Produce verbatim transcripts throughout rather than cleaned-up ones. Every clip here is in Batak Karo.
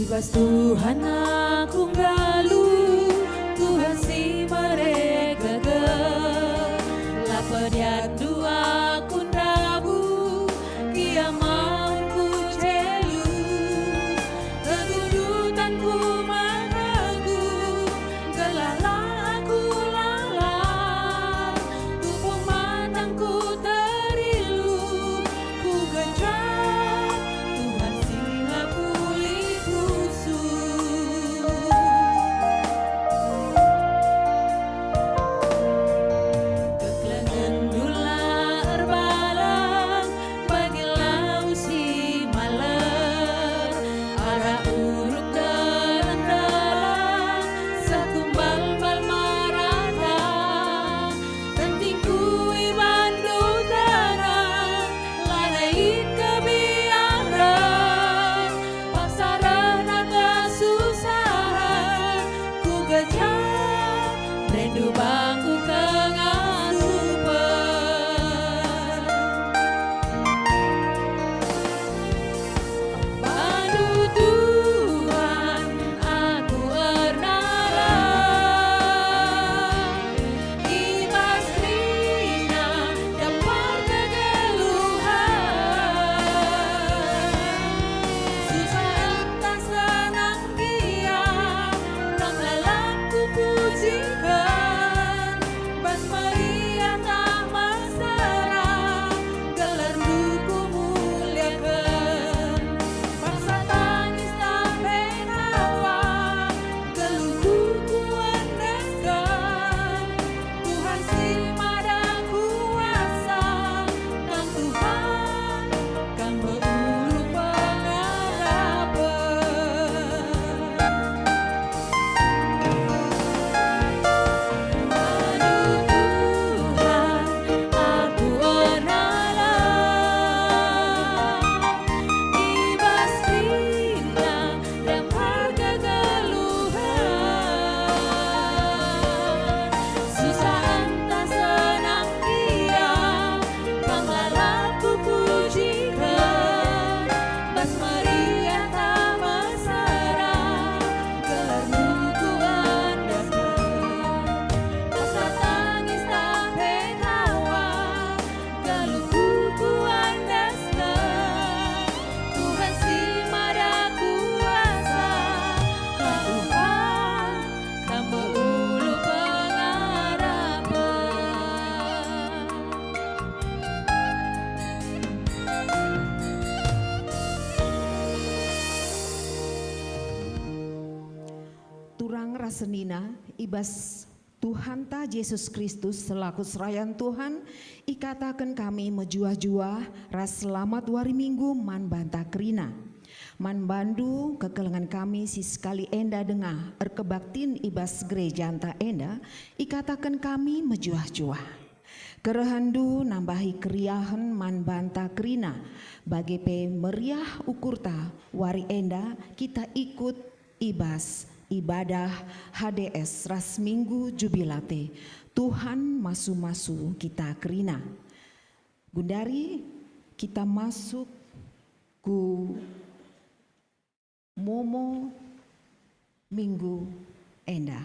Bas Tuhan aku nggaluh, Tuhan si mere gegeh. La pediatndu aku ndabuh, Ia maun ku jelu. Kegundutanku man Aku, gelah la aku lalap, tupung matangku terilu, ku gejap Tuhan si ngapuli pusuh. Kekelengenndu la erbalang bagi lau si maler, arah uruk dalan-dalan, seh ku mbalmbal marata. Tentingku ibandu terang, lanai lit kebiaren, paksa rehna kesusahen, ku gejap, berendu bangku kengasupen. Bandu Tuhan, aku erdalan, i bas kerina dempar kegeluhen. Susah ntah senang gia, Kam lalap kupujiken, bas meriah ntah mesera, gelarNdu kumuliaken. Paksa tangis ntah pe tawa, geluhku kuendesken. Tuhan si mada kuasa, Kam Tuhan, Kam me ulu pengarapen. Aduh Tuhan, aku erdalan, i bas kerina dempar kegeluhen. Susah ntah senang gia, Kam lalap kupujiken, bas meriah ntah mesera, gelarNdu kuendesken. Paksa tangis ntah pe tawa, geluhku kuendesken. Tuhan si mada kuasa, Tuhan, Kam me ulu pengarapen. Turang ras senina, i bas Tuhanta Jesus Kristus selaku serayan Tuhan, ikataken kami mejuah-juah ras selamat wari Minggu man banta kerina. Man bandu kekelengen kami si sekali enda denga erkebaktin i bas gerejanta enda, ikataken kami mejuah-juah. Kerehenndu nambahi keriahen man banta kerina, bage pe meriah ukurta wari enda kita ikut i bas ibadah H D S ras Minggu Jubilate. Tuhan masu-masu kita kerina. Gundari kita masuk ku momo Minggu enda.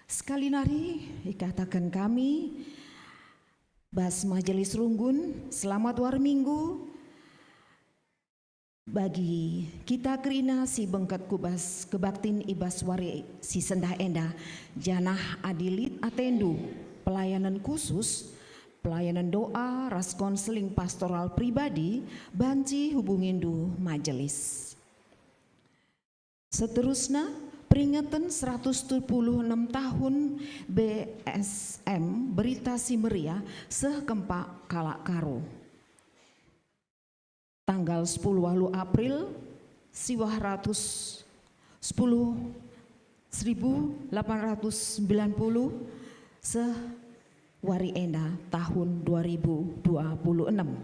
Sekali nari ikataken kami bas Majelis Runggun, selamat wari Minggu bagi kita kerina si bengket ku bas kebaktin i bas wari si sendah enda, janah adi lit atendu pelayanen khusus, pelayanen doa ras konseling pastoral pribadi, banci hubungindu majelis. Seterusna, peringeten seratus telu puluh enem tahun B S M, Berita Si Meriah, seh kempak kalak Karo. Tanggal sepuluh waluh April, siwah ratus sepuluh, seribu delapan ratus sembilan puluh, seh wari enda tahun dua ribu dua puluh enam.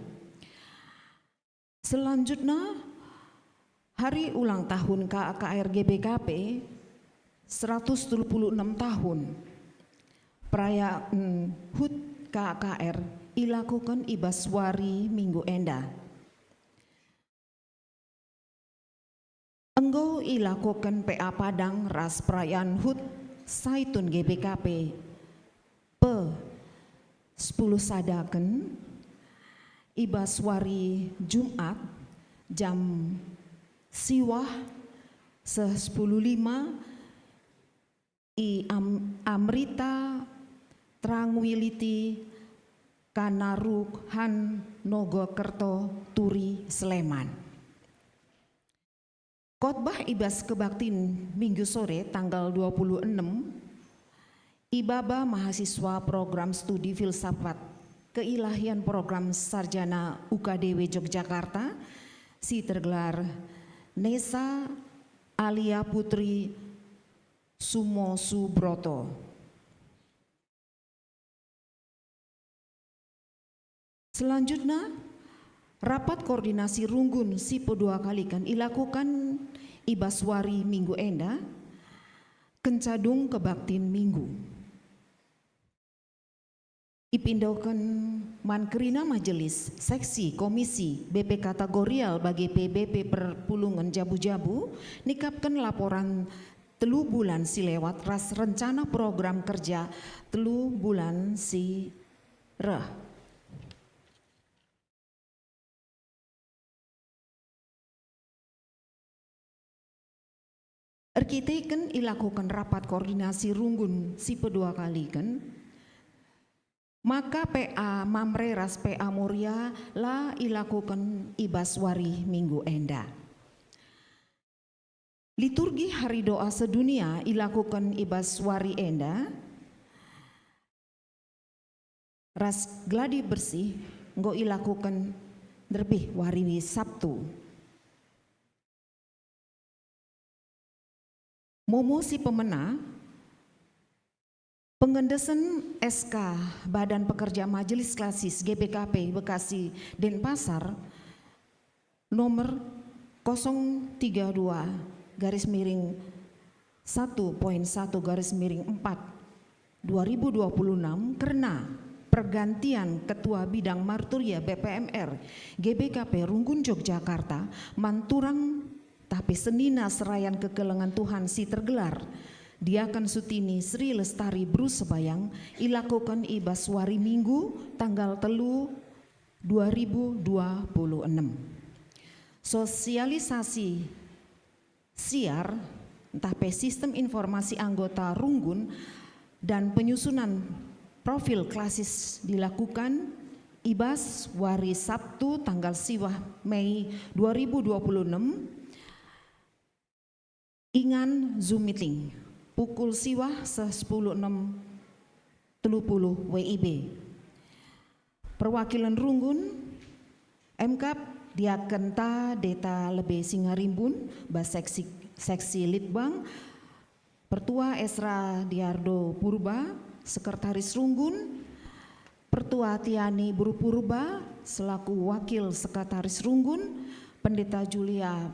Selanjutna, hari ulang tahun K A K R G B K P seratus telu puluh enam tahun. Perayaan hut K A K R ilakoken i bas wari Minggu enda. Enggo ilakoken P A Padang ras perayaan Hut Saitun G B K P pe sepuluh sadaken i bas wari Jumat jam siwah seh sepuluh lima i Am-, Amrita Tranquility Kanarukhan Nogokerto Turi Sleman. Khotbah i bas kebaktin Minggu sore tanggal dua puluh enem, ibaba mahasiswa Program Studi Filsafat Keilahian Program Sarjana U K D W Yogyakarta, si tergelar Nesa Alia Putri Sumo Subroto. Selanjutna, rapat koordinasi runggun si pedua kaliken ilakukan i bas wari Minggu enda, kenca dung kebaktin Minggu. Ipindoken man kerina majelis, seksi, komisi, B P kategorial bage pe B P perpulungen jabu-jabu nikapken laporan telu bulan si lewat ras rencana program kerja telu bulan si reh. Erkiteken ilakuken rapat koordinasi runggun si pedua kaliken, maka P A Mamre ras P A Moria la ilakuken i bas wari Minggu enda. Liturgi hari doa sedunia ilakuken i bas wari enda, ras gladi bersih enggo ilakuken nderbih wari Sabtu. Momo si pemena, pengendesen S K Badan Pekerja Majelis Klasis G B K P Bekasi Denpasar nomor kosong tiga dua garis miring satu poin satu garis miring empat dua ribu dua puluh enam kerna pergantian Ketua Bidang Marturia B P M R G B K P Runggun Yogyakarta man turang tah pe senina serayan kekelengen Tuhan si tergelar Diaken Sutini Sri Lestari Beru Sebayang ilakoken i bas wari Minggu tanggal telu dua ribu dua puluh enam. Sosialisasi siar ntah pe sistem informasi anggota runggun dan penyusunan profil klasis dilakukan i bas wari Sabtu tanggal siwah Mei dua ribu dua puluh enam, ingan Zoom meeting, pukul siwah seh sepuluh enem telu puluh W I B. Perwakilen runggun, M K A P, diakenta Deta Lebe Singarimbun, bas seksi, seksi Litbang, Pertua Esra Diardo Purba, Sekretaris Runggun, Pertua Tiani Beru Purba selaku Wakil Sekretaris Runggun, Pendeta Julia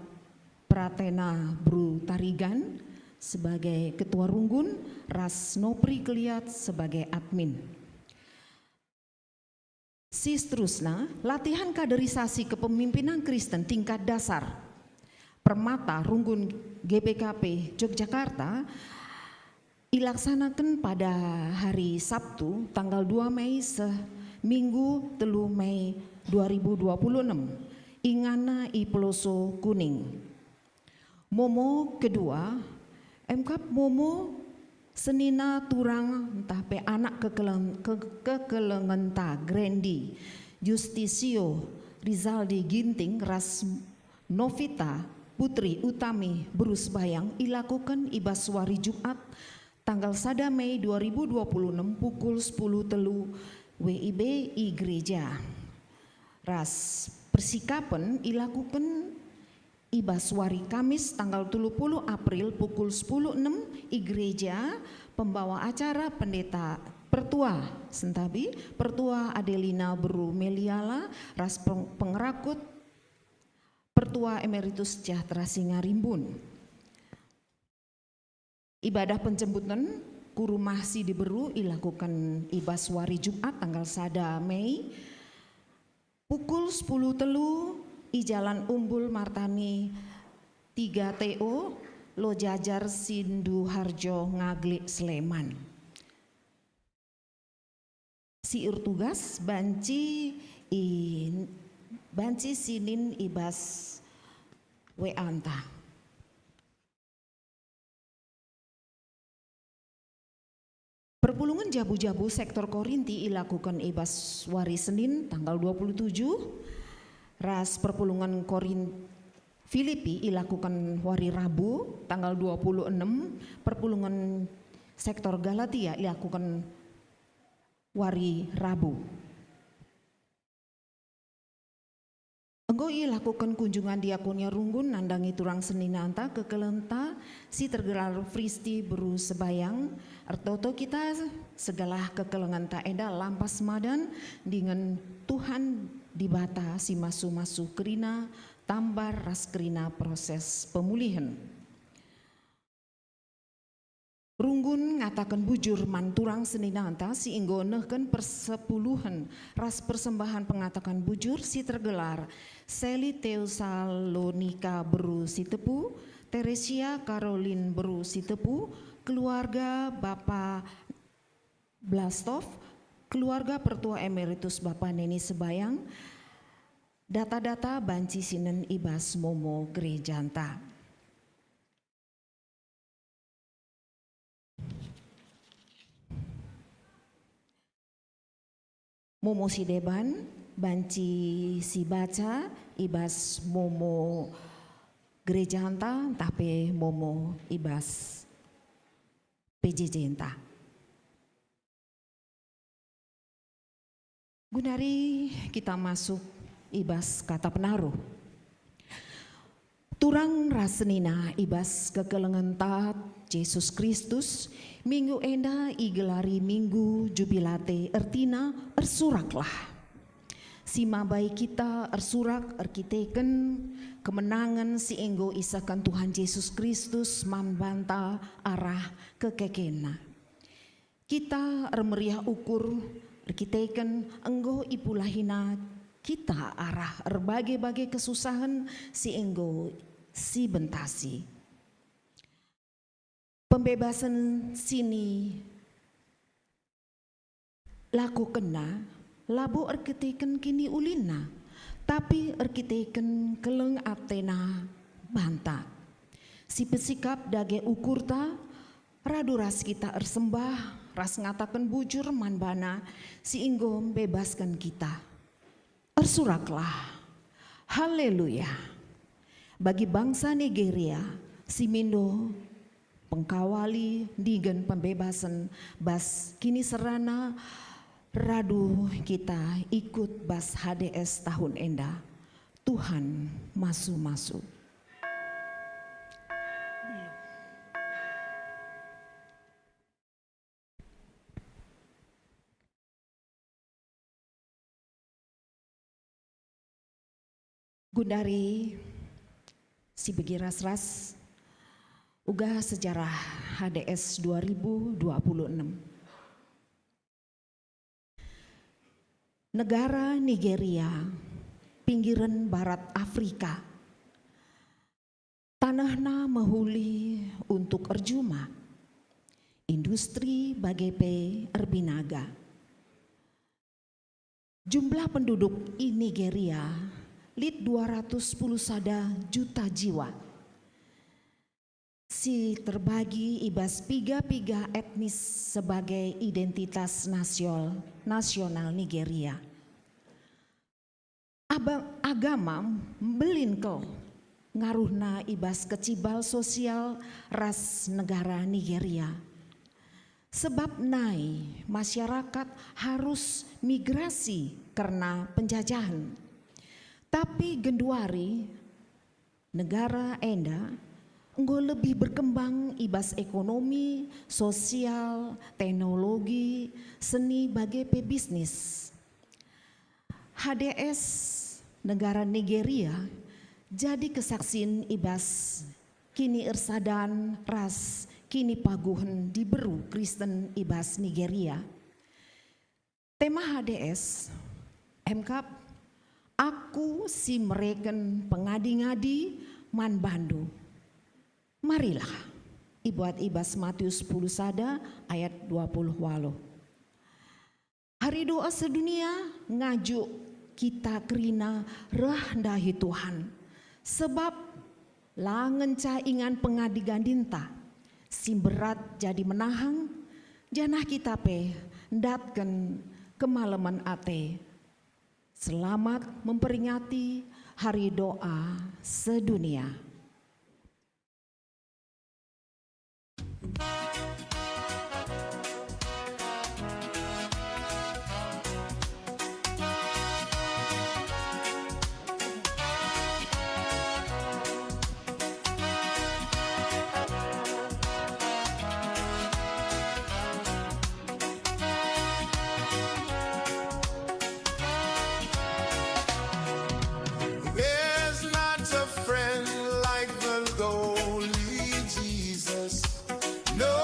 Pratena Beru Tarigan sebagai Ketua Runggun, ras Nopri Keliat sebagai admin. Si seterusna, latihan kaderisasi kepemimpinan Kristen tingkat dasar Permata Runggun G B K P Yogyakarta ilaksanaken pada hari Sabtu tanggal dua Mei seh Minggu telu Mei dua ribu dua puluh enam, ingana i Peloso Kuning. Momo kedua, M K A P Momo senina turang ntah pe anak kekeleng-, ke-, kekelengenta Grendi, Justisio, Rizaldi Ginting ras Novita Putri Utami Beru Sebayang ilakoken i bas wari Jumat tanggal sada Mei dua ribu dua puluh enam pukul sepuluh telu W I B i gereja. Ras persikapen ilakoken i bas wari Kamis tanggal telu puluh April pukul sepuluh enem i gereja, pembawa acara Pendeta Pertua Sentabi, Pertua Adelina Beru Meliala, ras peng-, pengerakut Pertua Emeritus Sejahtera Singarimbun. Ibadah penjemputen ku rumah si diberu ilakoken i bas wari Jumat tanggal sada Mei, pukul sepuluh telu i Jalan Umbul Martani tiga T O, Lojajar, Sinduharjo, Ngaglik, Sleman. Si ertugas banci i, banci sinin i bas W A-nta. Perpulungen jabu-jabu sektor Korinti ilakuken i bas wari Senin tanggal dua puluh tujuh, ras perpulungen Korin-, Filipi ilakuken wari Rabu tanggal dua puluh enem, perpulungen sektor Galatia ilakuken wari Rabu. Enggo ilakuken kunjungan diakonia runggun nandangi turang seninanta kekelengenta si tergelar Fristi beru Sebayang. Ertoto kita segelah kekelengenta enda lampas madan dingen Tuhan Dibata si masu-masu kerina tambar ras kerina proses pemulihen. Runggun ngataken bujur man turang seninanta si enggo nehken persepuluhen ras persembahan pengataken bujur si tergelar Seli Tesalonika beru Sitepu, Teresia Karolin beru Sitepu, keluarga Bapa Blastov, keluarga Pertua Emeritus Bapa Neni Sebayang. Data-data banci sinen i bas momo gerejanta. Momo si deban banci sibaca i bas momo gerejanta ntah pe momo i bas P J J-nta. Genduari kita masuk i bas kata penaruh. Turang ras senina i bas kekelengenta Jesus Kristus, minggu enda igelari Minggu Jubilate, ertina ersuraklah. Si mabai kita ersurak erkiteken kemenangen si enggo isehken Tuhan Jesus Kristus man banta arah kekekenNa. Kita ermeriah ukur erkiteken enggo ipulahiNa kita arah erbage-bage kesusahen si enggo sibentasi. Pembebasen si nilakokenNa labo erkiteken kiniulinNa, tapi erkiteken keleng ateNa banta. Si pesikap dage ukurta, radu ras kita ersembah ras ngataken bujur man baNa si enggo mbebasken kita. Ersuraklah. Haleluya. Bagi bangsa Nigeria, si mindo pengkawali dingen pembebasen bas kiniserana, radu kita ikut bas H D S tahun enda. Tuhan masu-masu. Genduari si begi ras-ras uga sejarah H D S dua ribu dua puluh enam. Negara Nigeria, pinggiren barat Afrika. Tanehna mehuli untuk erjuma, industri bage pe erbinaga. Jumlah penduduk i Nigeria lit dua ratus sepuluh sada juta jiwa, si terbagi i bas piga-piga etnis sebagai identitas nasiol-, nasional Nigeria. Aba-, agama mbelin kal ngaruhna i bas kecibal sosial ras negara Nigeria. Sebab nai masyarakat harus migrasi kerna penjajahen. Tapi genduari negara enda enggo lebih berkembang i bas ekonomi, sosial, teknologi, seni bage pe bisnis. H D S negara Nigeria jadi kesaksin i bas kiniersadan ras kinipaguhen diberu Kristen i bas Nigeria. Tema H D S, emkap, Aku si mereken pengadi-ngadi man bandu. Marilah, ibuat i bas Matius sepuluh sada ayat dua puluh waluh. Hari doa sedunia ngajuk kita kerina reh ndahi Tuhan, sebab la ngenca ingan pengadi-gadinta si mberat jadi menahang, janah kita pe ndatken kemalemen ate. Selamat memperingati Hari Doa Sedunia. There's not a friend like the lowly Jesus. No,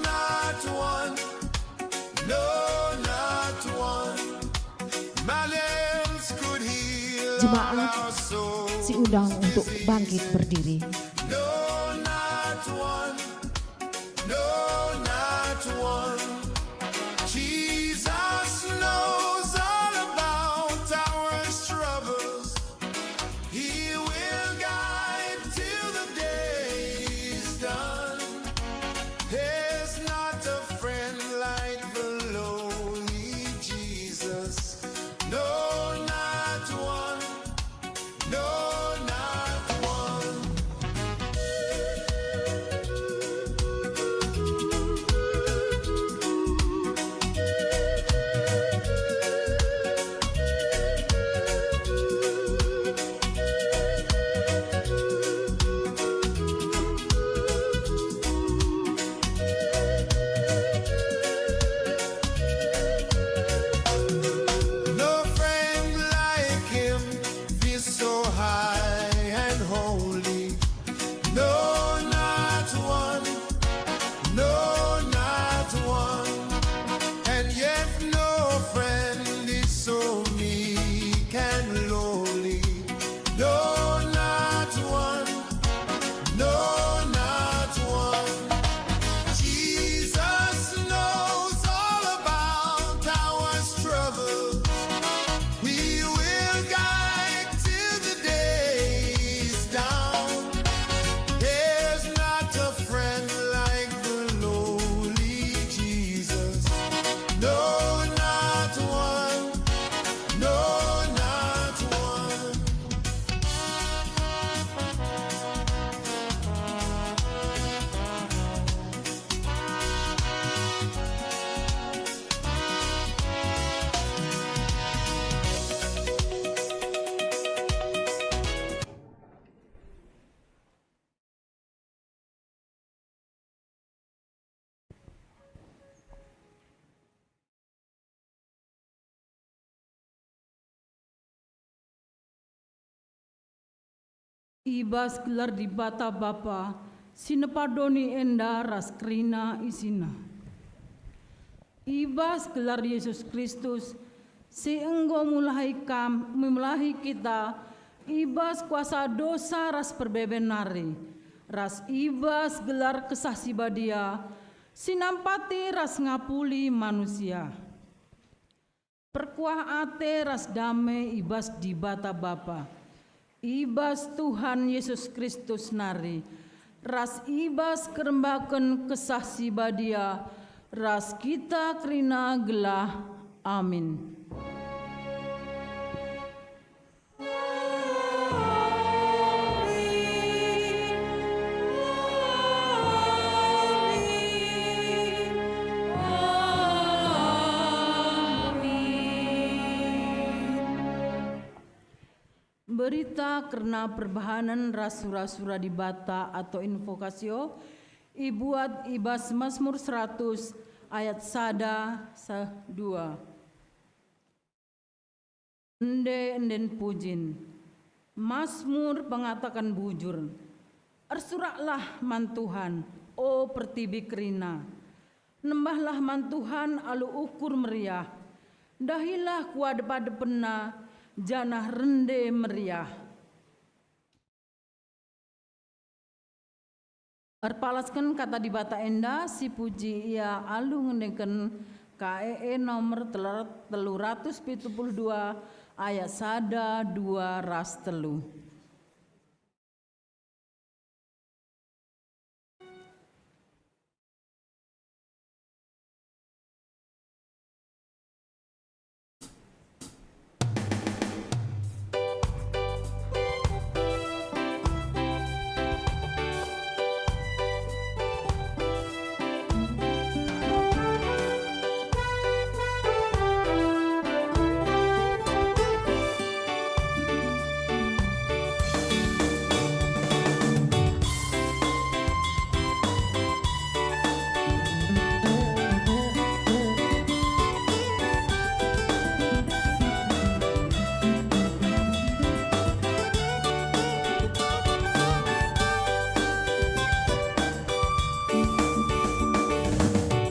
not one. No, not one. Miles could heal all Jemaat our souls. Siundang untuk bangkit berdiri. No, not one. No, not one. Jesus knows all about our troubles. He will guide till the day is done. There's not a friend like the lowly Jesus. No, not one. No, not one. No friend like him, feels so high and holy. No, not one. No, not one. And yet no friend is so meek and lowly. No, not one. No, not one. Jesus knows all about our troubles. He will guide till the day is done. There's not a friend like the lowly Jesus. No, not one. No, not one. I bas gelar Dibata Bapa, si nepa doni enda ras kerina isina. I bas gelar Yesus Kristus, si enggo mulahi kam, mulahi kita, i bas kuasa dosa ras perbeben nari, ras i bas gelar Kesah Si Badia, si nampati ras ngapuli manusia. Perkuah ate ras dame i bas Dibata Bapa, i bas Tuhan Yesus Kristus nari, ras i bas kerembaken Kesah Si Badia, ras kita kerina gelah. Amin. Berita kerna perbahanen ras sura-sura Dibata atau invokasio ibuat i bas Masmur seratus ayat sada seh dua. Ende-enden pujin. Masmur pengataken bujur. Ersuraklah man Tuhan, o pertibi kerina. Nembahlah man Tuhan alu ukur meriah. Dahilah ku adep-adepenNa, janah rende meriah. Erpalasken Kata Dibata enda, sipuji ia alu ngendeken K E E nomor telu ratus pitu puluh dua ayat sada, dua ras telu.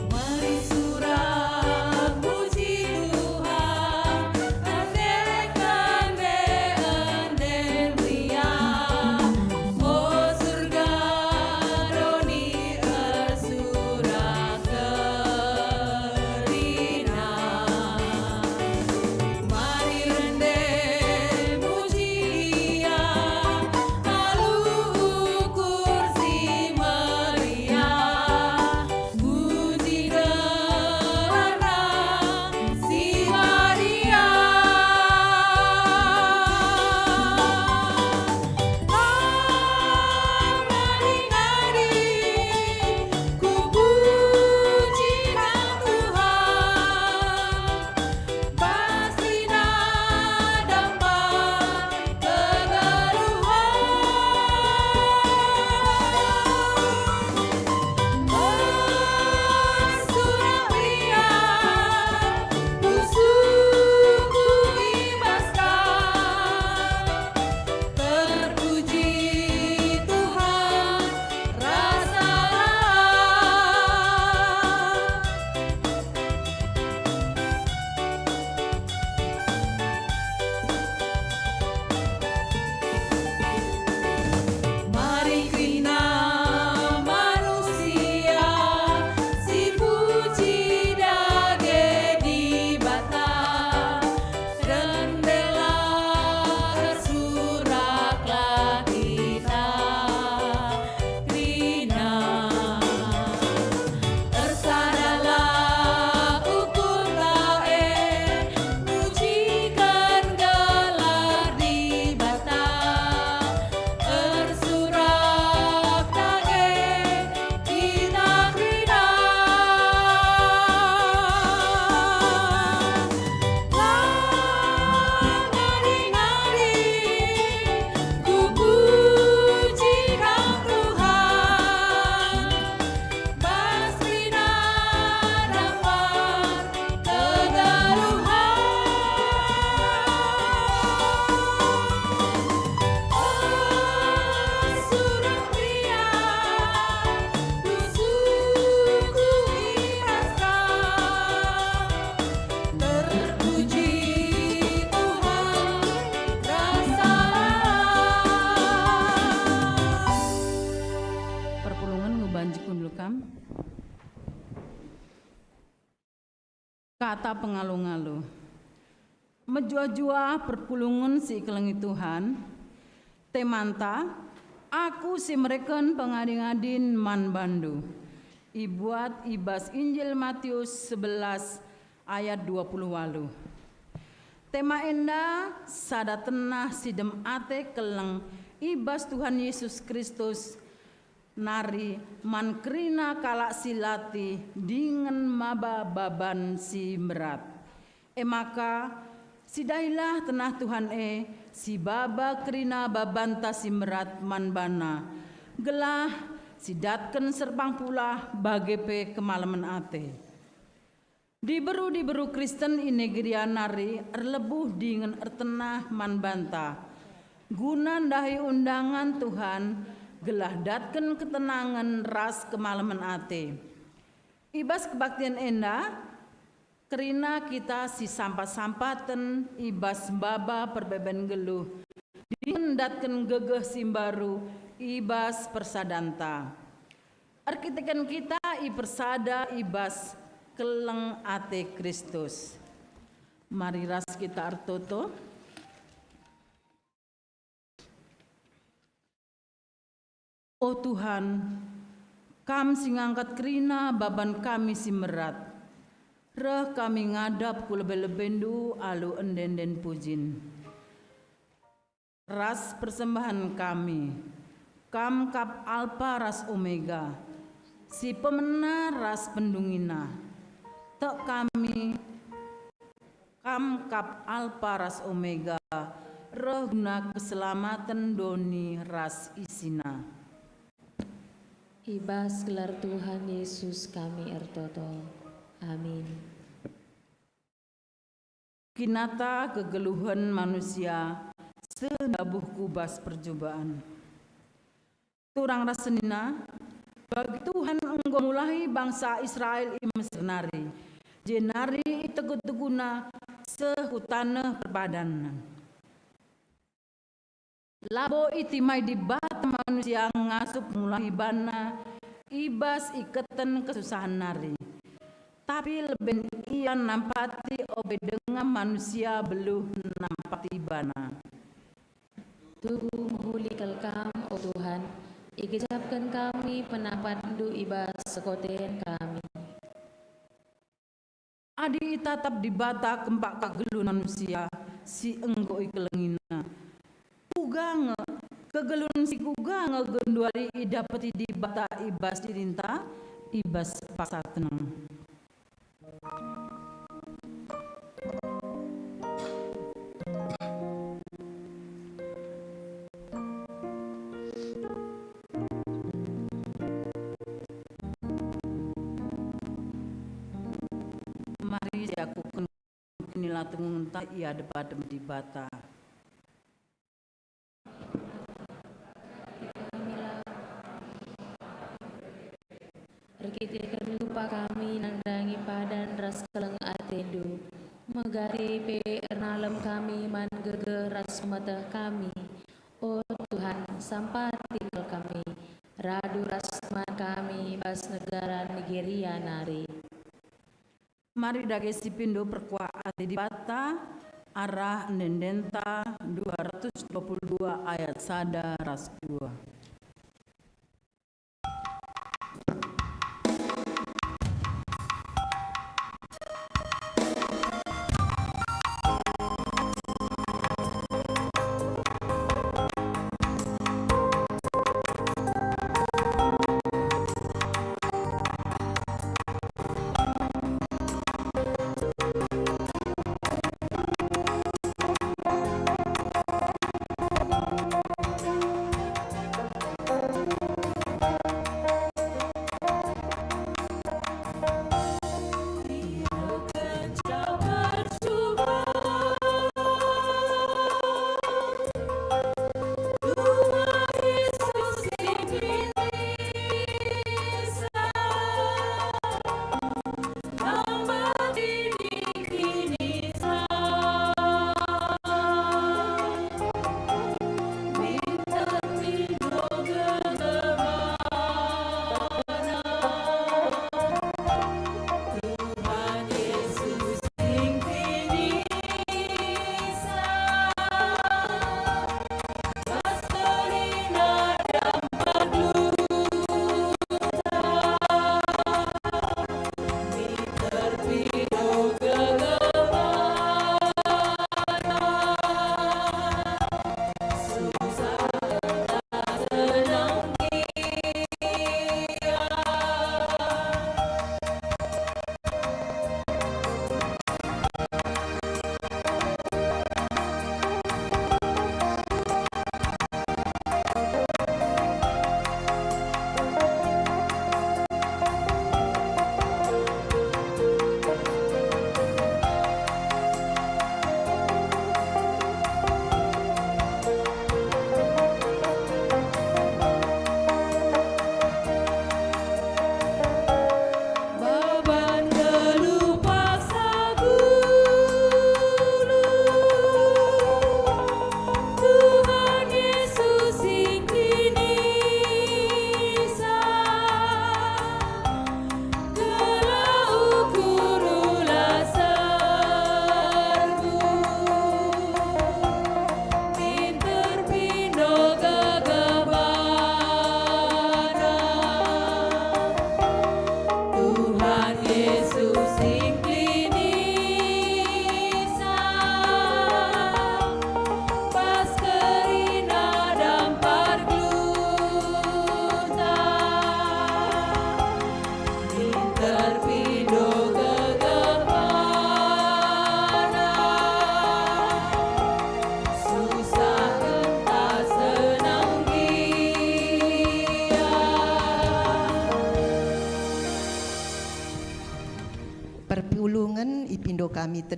Mari surak muji Tuhan, endeken be ende meriah. O surga, doni ersurak kerina. Mari rende muji Ia, alu ukur si meriah, puji gelarNa si badia. Ngadi-ngadi kupuji Kam, Tuhan. Bas kerina dampar kegeluhen. Ersurak meriah pusuhku i bas Kam. Terpuji Tuhan, rasalah. Mari kerina manusia sipuji dage Dibata. Rende ersuraklah kita kerina. Ersadalah ukurta e, mujiken gelar Dibata. Ersurak dage kita kerina. La ngadi-ngadi kupuji Kam, Tuhan. Bas kerina dampar kegeluhen. Ersurak meriah pusuhku i bas Kam. Terpuji Tuhan, rasalah. Perpulungen ngu banci kundul kam. Kata pengalu-ngalu. Mejuah-juah perpulungen si ikelengi Tuhan. Temanta, Aku si mereken pengadi-ngadin man bandu. Ibuat i bas Injil Matius sebelas ayat dua puluh waluh. Tema enda sada tenah si dem ate keleng i bas Tuhan Yesus Kristus, nari man kerina kalak si latih dingen maba baban si mberat. E maka, sidahilah tenah Tuhan e, si baba kerina babanta si mberat man bana, gelah sidatken serpang pulah bage pe kemalemen ate. Diberu-diberu Kristen i Nigeria nari erlebuh dingen ertenah man banta, guna ndahi undangan Tuhan gelah datken ketenangen ras kemalemen ate. I bas kebaktin enda, kerina kita sisampat-sampaten i bas maba perbeben nggeluh, dingen ndatken gegeh si mbaru i bas persadanta. Erkiteken kita ipersada i bas keleng ate Kristus. Mari ras kita ertoto. O Tuhan, Kam si ngangkat kerina baban kami si merat. Reh kami ngadap ku lebe-lebeNdu alu ende-enden pujin. Ras persembahen kami, Kam kap Alpa ras Omega, si pemena ras pendungina. Tek kami, Kam kap Alpa ras Omega, reh guna keselamaten doni ras isina. I bas gelar Tuhan Yesus kami ertoto. Amin. Kinata kegeluhen manusia seh ndabuh ku bas percuban. Turang ras senina, bagi Tuhan enggo mulahi bangsa Israel i Mesir nari, jenari itegu-teguna seh ku taneh perpadan. Labo itimai Dibata manusia ngasup mulahi bana i bas iketen kesusahen nari, tapi leben ia nampati ope denga manusia beluh nampati bana. Tuhu mehuli kal Kam, o Tuhan, igejapken kami penampatNdu i bas sekoten kami. Adi itatap Dibata kempak kegeluhen manusia si enggo ikelengiNa, kuga nge, kegeluhen si kuga nge genduari idapeti Dibata i bas dirinta, i bas paksa tenang? Mari siakuken kinilatengenta i adep-adep Dibata. Erkiteken lupa kami nandangi padan ras keleng ateNdu, megati pe ernalem kami man gegeh ras pemeteh kami. O Tuhan, sampati kal kami, radu ras teman kami bas negara Nigeria nari. Mari dage sipindo perkuah ate Dibata arah ende-endenta dua ratus dua puluh dua ayat sada ras dua.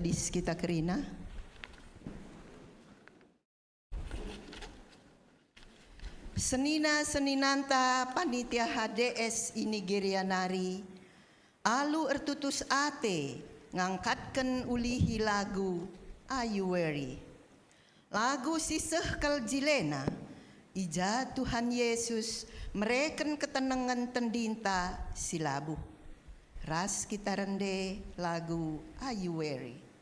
Gadis kita kerina. Senina-seninanta panitia H D S i Nigeria nari, alu ertutus ate ngangkatken ulihi lagu Are You Weary. Lagu si seh kal jilena, i ja Tuhan Yesus mereken ketenengen tendinta si labuh. Ras kita rende lagu Are You Weary.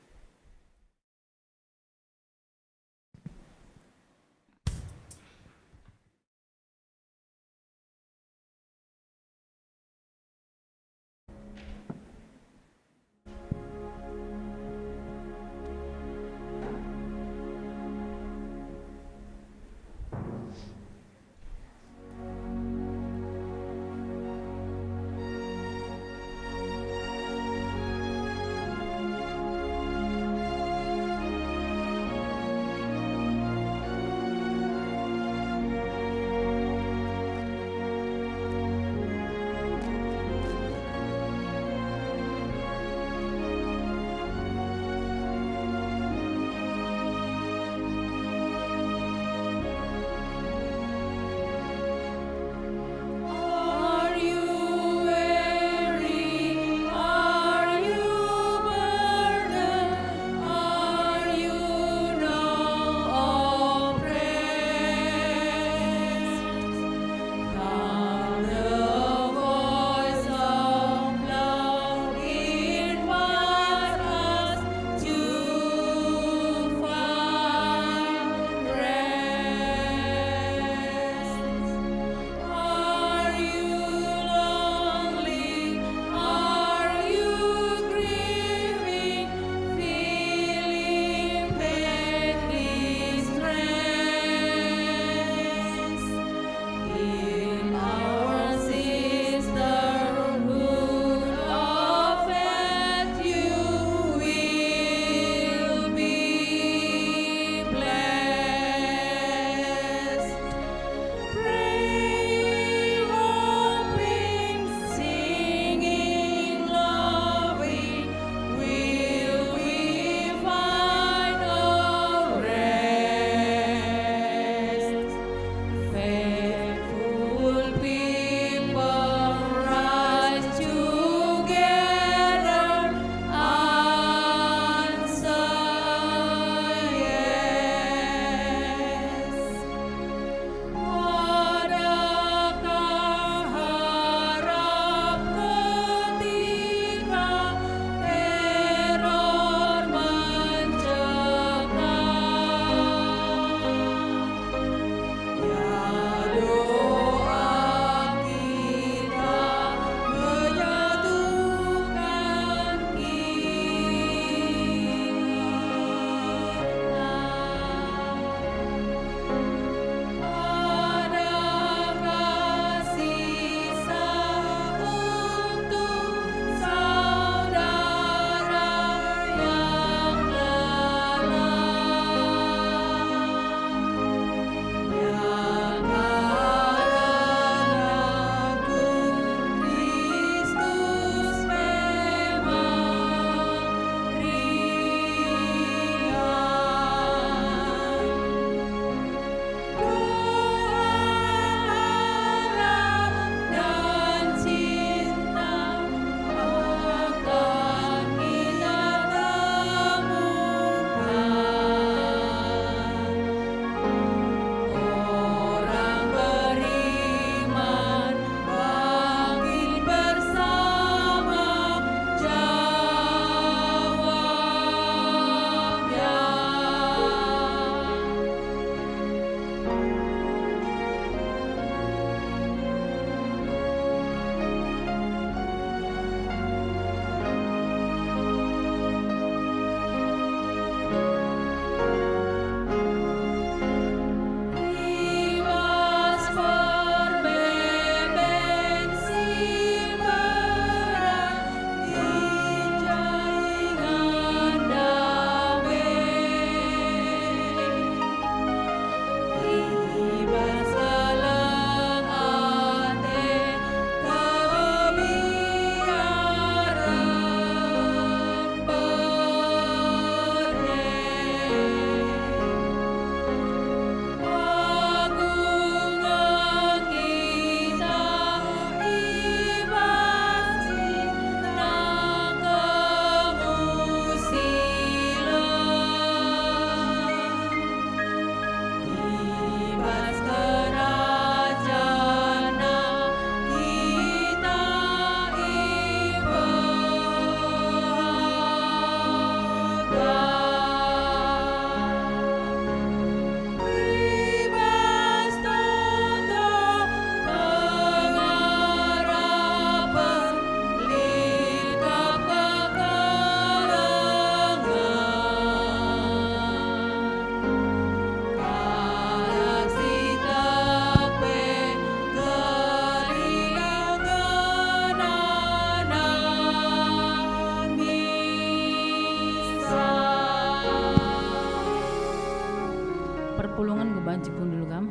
Banci kundul kam.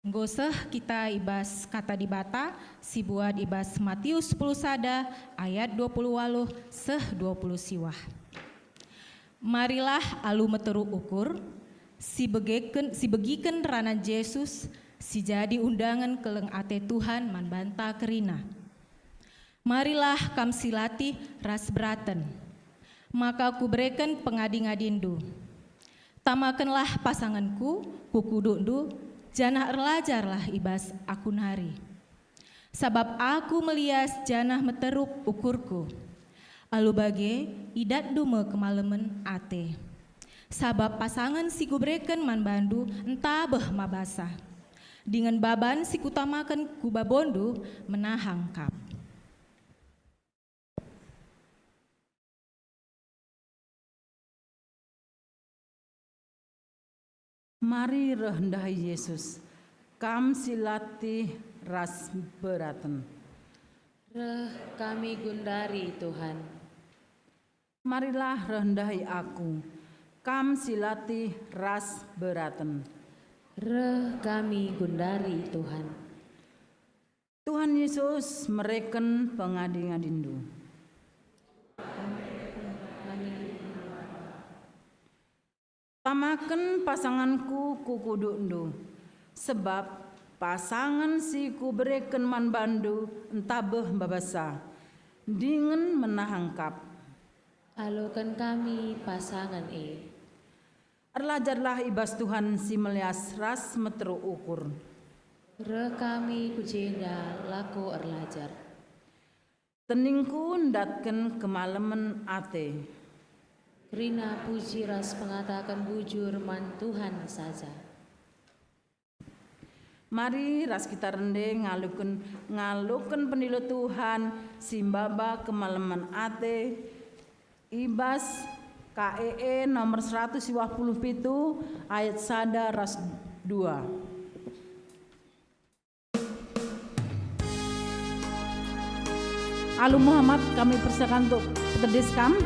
Enggo seh kita i bas Kata Dibata si buat i bas Matius sepuluh sada ayat dua puluh waluh seh dua puluh siwah. Marilah alu meteruk ukur, si begeken, si begiken ranan Jesus, si jadi undangen keleng ate Tuhan man banta kerina. Marilah kam si latih ras beraten, maka kubereken pengadi-ngadindu. Tamakenlah pasangenku ku kudukndu, janah erlajarlah i bas aku nari. Sabap aku melias janah meteruk ukurku. Alu bage, idatndu me kemalemen ate. Sabap pasangen si kubereken man bandu ntabeh mabasa. Dingen baban si kutamaken ku babondu menahang kap. Mari reh ndahi Jesus, kam si latih ras beraten. Reh kami gundari, Tuhan. Marilah reh ndahi aku, kam si latih ras beraten. Reh kami gundari, Tuhan. Tuhan Yesus mereken pengadi-ngadindu. Tamaken pasanganku ku kudukndu, sebab pasangen si kubereken man bandu ntabeh mabasa, dingen menahang kap. Aloken kami pasangen e. Erlajarlah i bas Tuhan si melias ras meteruk ukur. Reh kami ku jenda lako erlajar. Teningku ndatken kemalemen ate. Kerina puji ras pengataken bujur man Tuhan saja. Mari ras kita rende ngaloken, ngaloken pendilo Tuhan si maba kemalemen ate i bas K E E nomor seratus dua puluh pitu ayat sada ras dua. Alu Muhammad, kami persilakan untuk tedis kam.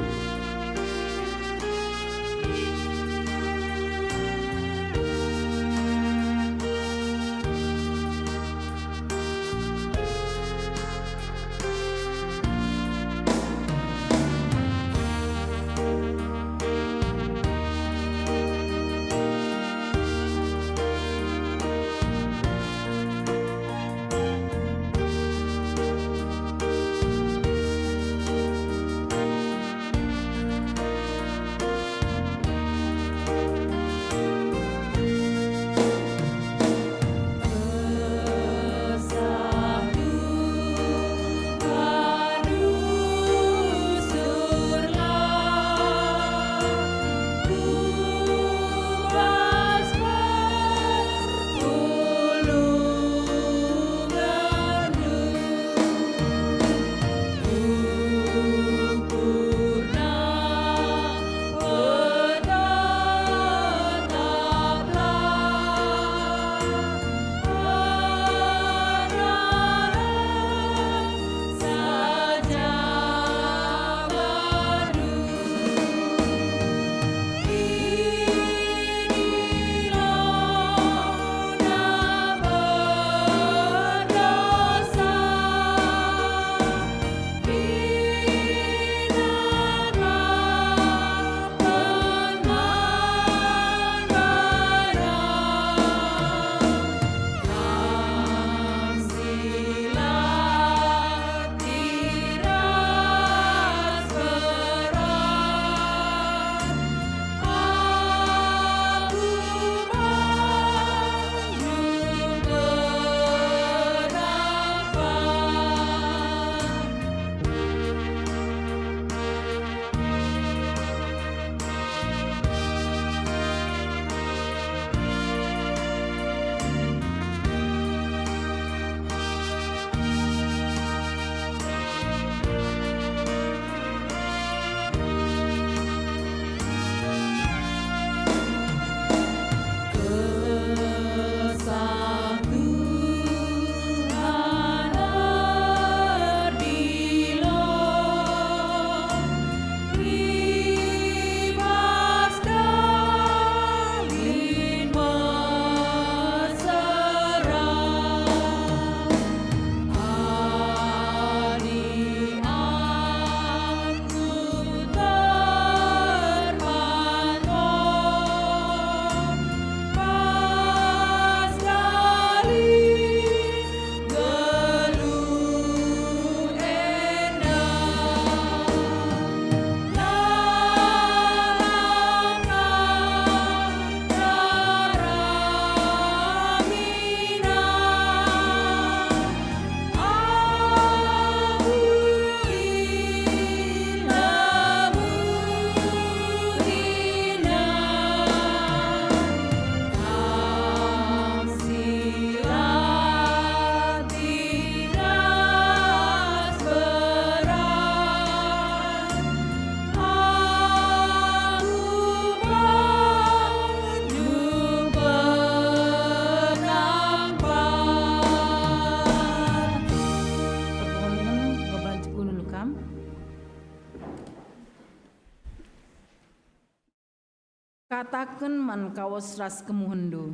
Kataken man kawes ras kemuhenndu,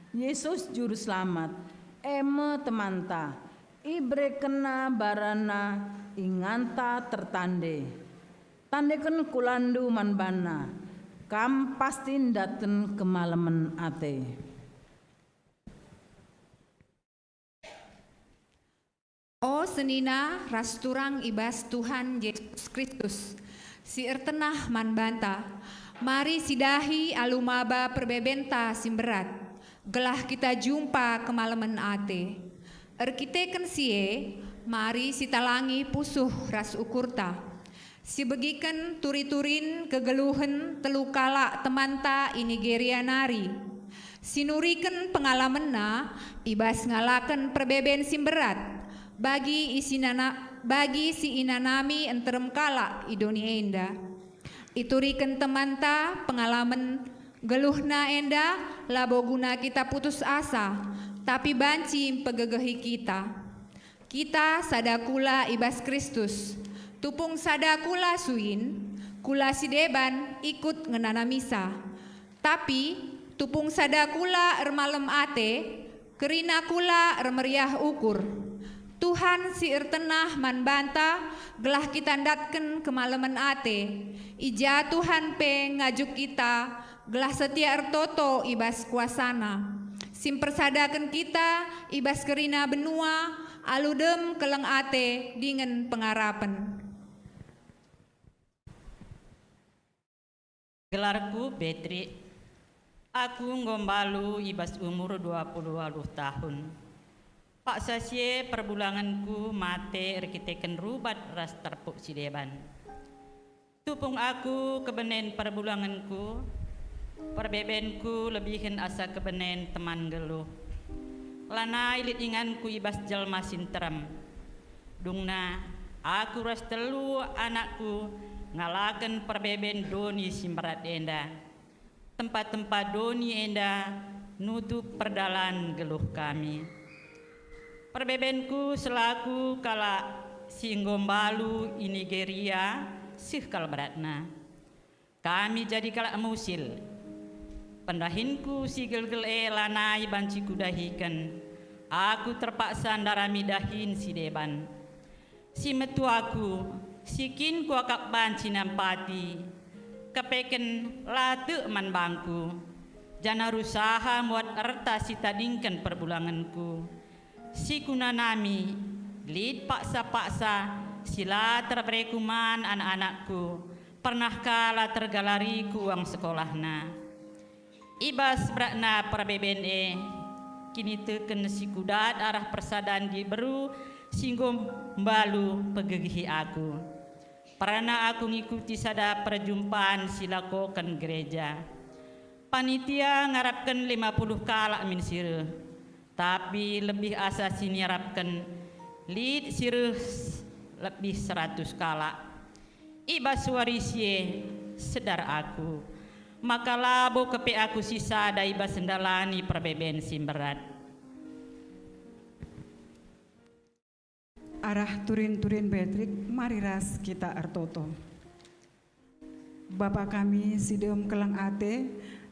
Yesus Juruselamat, e me temanta, iberekenNa barana inganta tertande. Tandeken kulandu man baNa, kam pasti ndatken kemalemen ate. O senina ras turang i bas Tuhan Jesus Kristus, si ertenah man banta, mari sidahi alu maba perbebenta si mberat, gelah kita jumpa kemalemen ate. Erkiteken si e, mari sitalangi pusuh ras ukurta. Sibegiken turi-turin kegeluhen telu kalak temanta i Nigeria nari. Sinuriken pengalamenna i bas ngalaken perbeben si mberat bagi isinana-, bagi si inanami nterem kalak i doni enda. Ituriken temanta pengalamen geluhna enda labo guna kita putus asa, tapi banci mpegegehi kita. Kita sada kula i bas Kristus, tupung sada kula suin, kula si deban ikut ngenanamisa. Tapi tupung sada kula ermalem ate, kerina kula ermeriah ukur. Tuhan si ertenah man banta gelah kita ndatken kemalemen ate. I ja Tuhan pe ngajuk kita gelah setia ertoto i bas kuasaNa, si mpersadaken kita i bas kerina benua alu dem keleng ate dingen pengarapen. Gelarku Beatrix. Aku enggo mbalu i bas umur dua puluh waluh tahun. Paksa si e perbulangenku mate erkiteken rubat ras terpuk si deban. Tupung aku kebenen perbulangenku, perbebenku lebihen asa kebenen teman nggeluh. Lanai lit inganku i bas jelma si nterem. Dungna, aku ras telu anakku ngalaken perbeben doni si mberat enda. Tempa-tempa doni enda nutup perdalan geluh kami. Perbebenku selaku kalak si enggo mbalu i Nigeria seh kal beratna. Kami jadi kalak musil. Pendahinku si gelgel e lanai banci kudahiken. Aku terpaksa ndarami dahin si deban. Si metu aku, si kin kuakap banci nampati. Kepeken la tek man bangku, janah rusaha muat erta si tadingken perbulangenku. Si kunanami, lit paksa-paksa si la terbereku man anak-anakku, pernah ka la tergalariku uang sekolahna. I bas beratna perbeben e, kiniteken si kudat arah persadan diberu si enggo mbalu pegegehi aku. Pernah aku ngikuti sada perjumpaan si lakoken gereja. Panitia ngarapken lima puluh kalak min si reh, tapi lebih asa si niarapken lit si reh s-, lebih seratus kalak. I bas wari si e, sedar aku, maka labo kepe aku sisada i bas ndalani perbeben si mberat. Arah turin-turin Beatrix, mari ras kita ertoto. Bapa kami si dem keleng ate,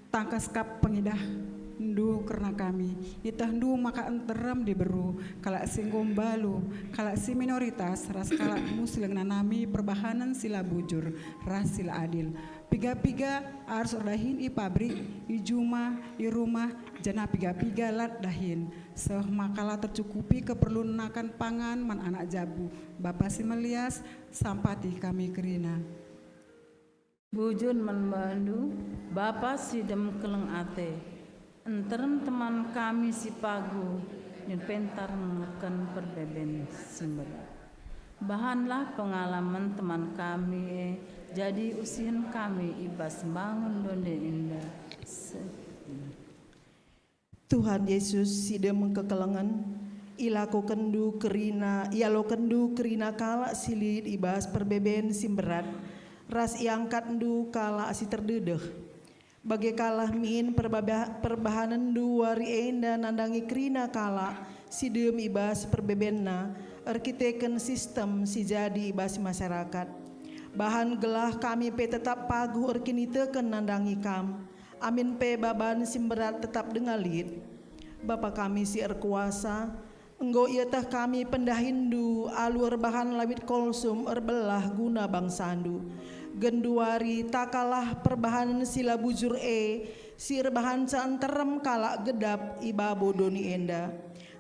tangkas kap pengidahndu kerna kami. Ietehndu maka nterem diberu, kalak si enggo mbalu, kalak si minoritas, ras kalak musil ngenanami perbahanen si la bujur ras si la adil. Piga-piga arus erdahin i pabrik, i juma, i rumah, janah piga-piga lat dahin, seh maka la tercukupi keperlun nakan pangan man anak jabu. Bapa si melias, sampati kami kerina. Bujur man bandu, Bapa si dem keleng ate, nterem teman kami si pagu ngenca pentar ngelaken perbeben si mberat. Bahanlah pengalamen teman kami e jadi usihen kami i bas mbangun doni enda. Se- Tuhan Yesus si dem kekelengen, ilakokenndu kerina, ialokenndu kerina kalak si lit i bas perbeben si mberat, ras iangkatndu kalak si terdedeh. Bage kal min perbaba-, perbahanenndu wari enda nandangi kerina kalak si dem i bas perbebenna erkiteken sistem si jadi i bas masyarakat. Bahan gelah kami pe tetap paguh erkiniteken nandangi Kam. Amin pe baban si mberat tetap denga lit. Bapa kami si erkuasa, enggo ieteh kami pendahinNdu alu erbahan lawit kolsum erbelah guna bangsaNdu. Genduari takalah perbahanen si la bujur e, si erbahanca nterem kalak gedap i babo doni enda.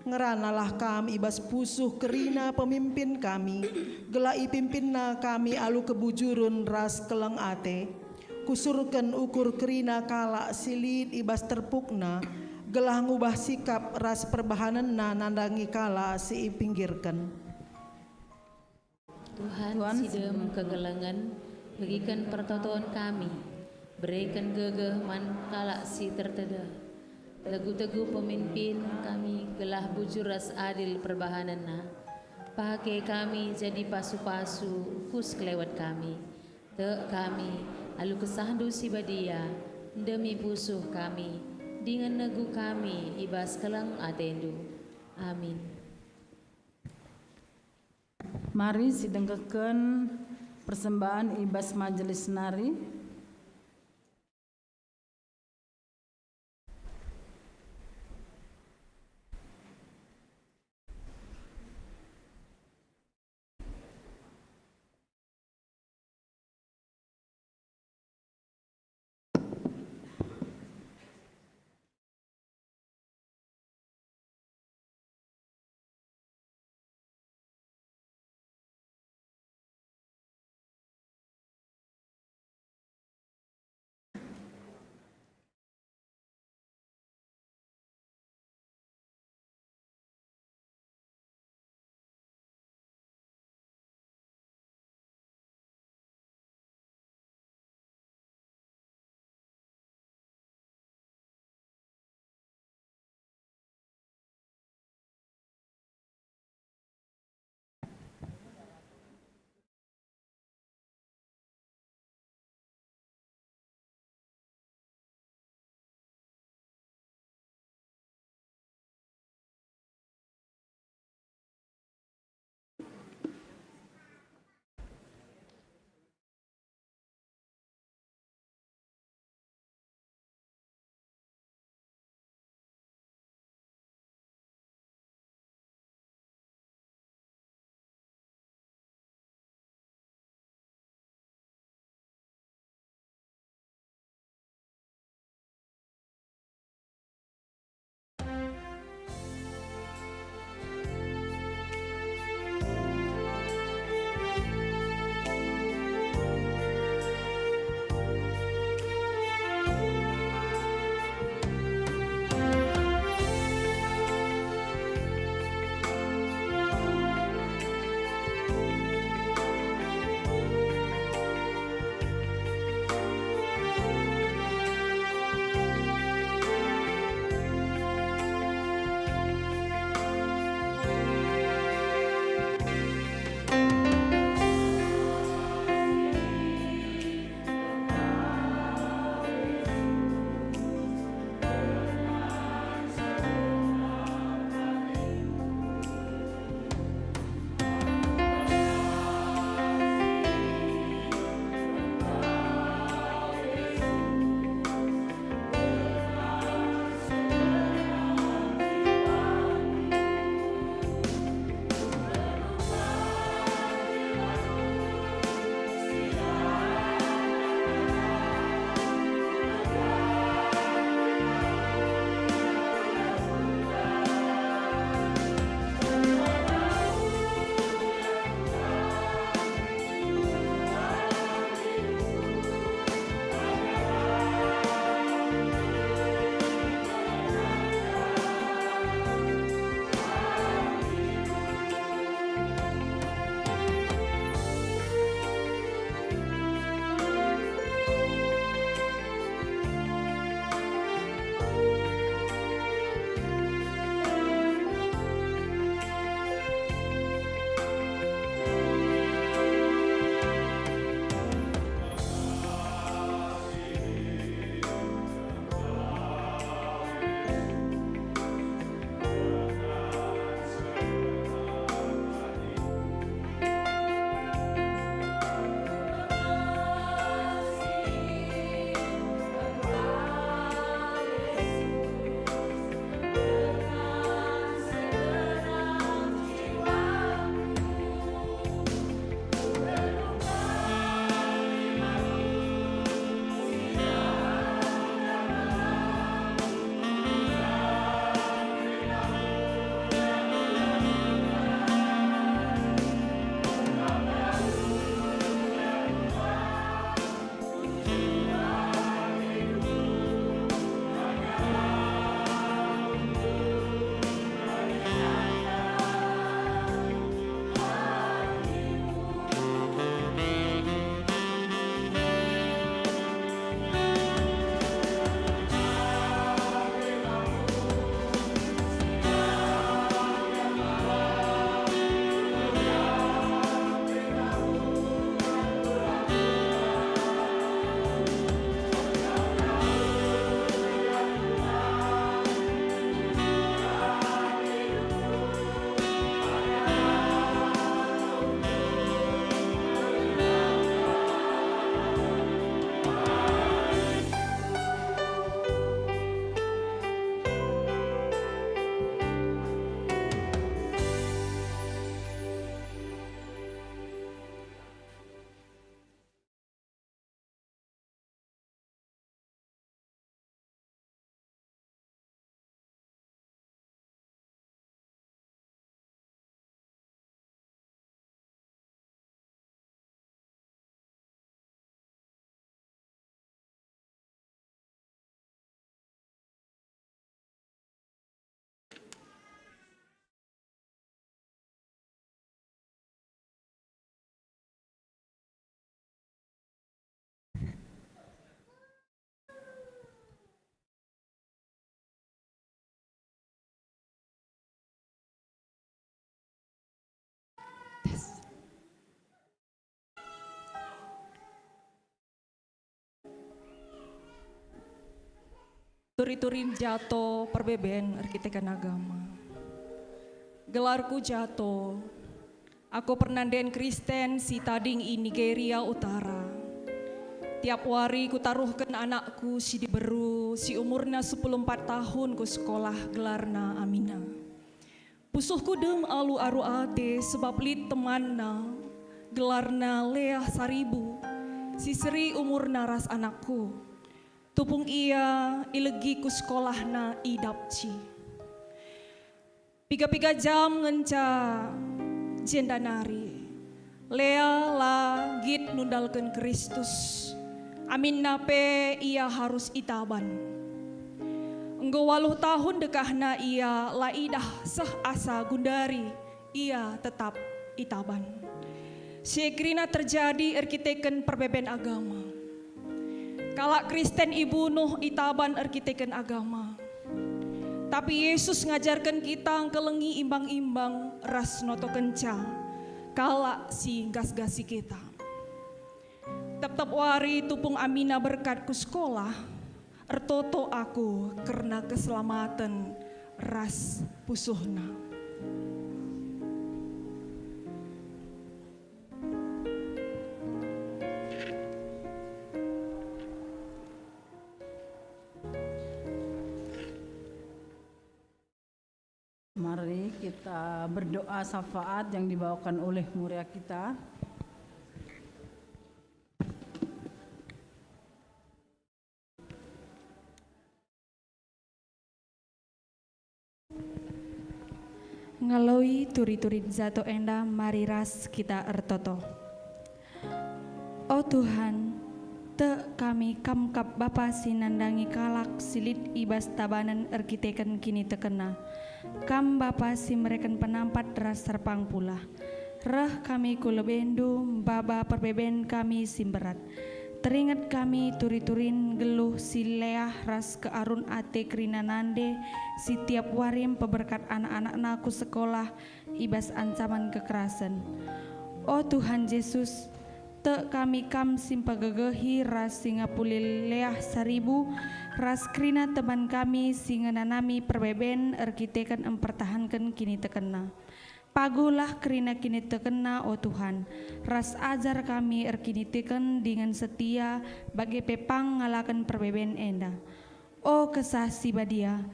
Ngeranalah Kam i bas pusuh kerina pemimpin kami, gelah ipimpinna kami alu kebujuren ras keleng ate. Kusurken ukur kerina kalak si lit i bas terpukna, gelah ngubah sikap ras perbahanenna nandangi kalak si ipinggirken. Tuhan, Tuhan, si dem kekelengen, begiken pertoton kami, bereken gegeh man kalak si tertedeh. Tegu-tegu pemimpin kami gelah bujur ras adil perbahanenna. Pake kami jadi pasu-pasu ku sekelewet kami. Tek kami, alu KesahNdu si Badia, ndemi pusuh kami, dingen negu kami i bas keleng ateNdu. Amin. Mari sidengkehken persembahen i bas majelis nari. Turi-turin Jato perbeben erkiteken agama. Gelarku Jato. Aku pernanden Kristen si tading i Nigeria Utara. Tiap wari kutaruhken anakku si diberu, si umurna sepuluh empat tahun, ku sekolah, gelarna Amina. Pusuhku dem alu aru ate sebab lit temanna, gelarna Leah Saribu, si seri umurna ras anakku. Tupung ia ilegi ku sekolahna i Dapci. Piga-piga jam ngenca jenda nari, Leah la nggit nundalken Kristus, aminna pe ia arus itaban. Enggo waluh tahun dekahna ia la idah seh asa gundari ia tetap itaban. Si e kerina terjadi erkiteken perbeben agama. Kalak Kristen ibunuh, itaban erkiteken agama. Tapi Yesus ngajarken kita ngkelengi imbang-imbang ras notokenca kalak si nggasgasi kita. Tep-tep wari tupung Amina berkat ku sekolah, ertoto aku kerna keselamaten ras pusuhna. Mari kita berdoa syafaat yang dibawakan oleh Muria kita. Ngaloi turi-turin Jato enda, mari ras kita ertoto. O Tuhan, tek kami Kam kap Bapa si nandangi kalak si lit i bas tabanen erkiteken kinitekenna. Kam Bapa si mereken penampat ras serpang pulah. Reh kami ku lebeNdu, maba perbeben kami si mberat. Teringet kami turi-turin nggeluh si Leah ras kearun ate kerina nande si tiap wari mpeberkat anak-anakna ku sekolah i bas ancaman kekerasen. O Tuhan Jesus, tek kami Kam si mpegegehi ras si ngapuli Leah Saribu ras kerina teman kami si ngenanami perbeben erkiteken mpertahanken kinitekenna. Paguhlah kerina kinitekenna, o Tuhan, ras ajar kami erkiniteken dingen setia, bage pe pang ngalaken perbeben enda. O Kesah Si Badia,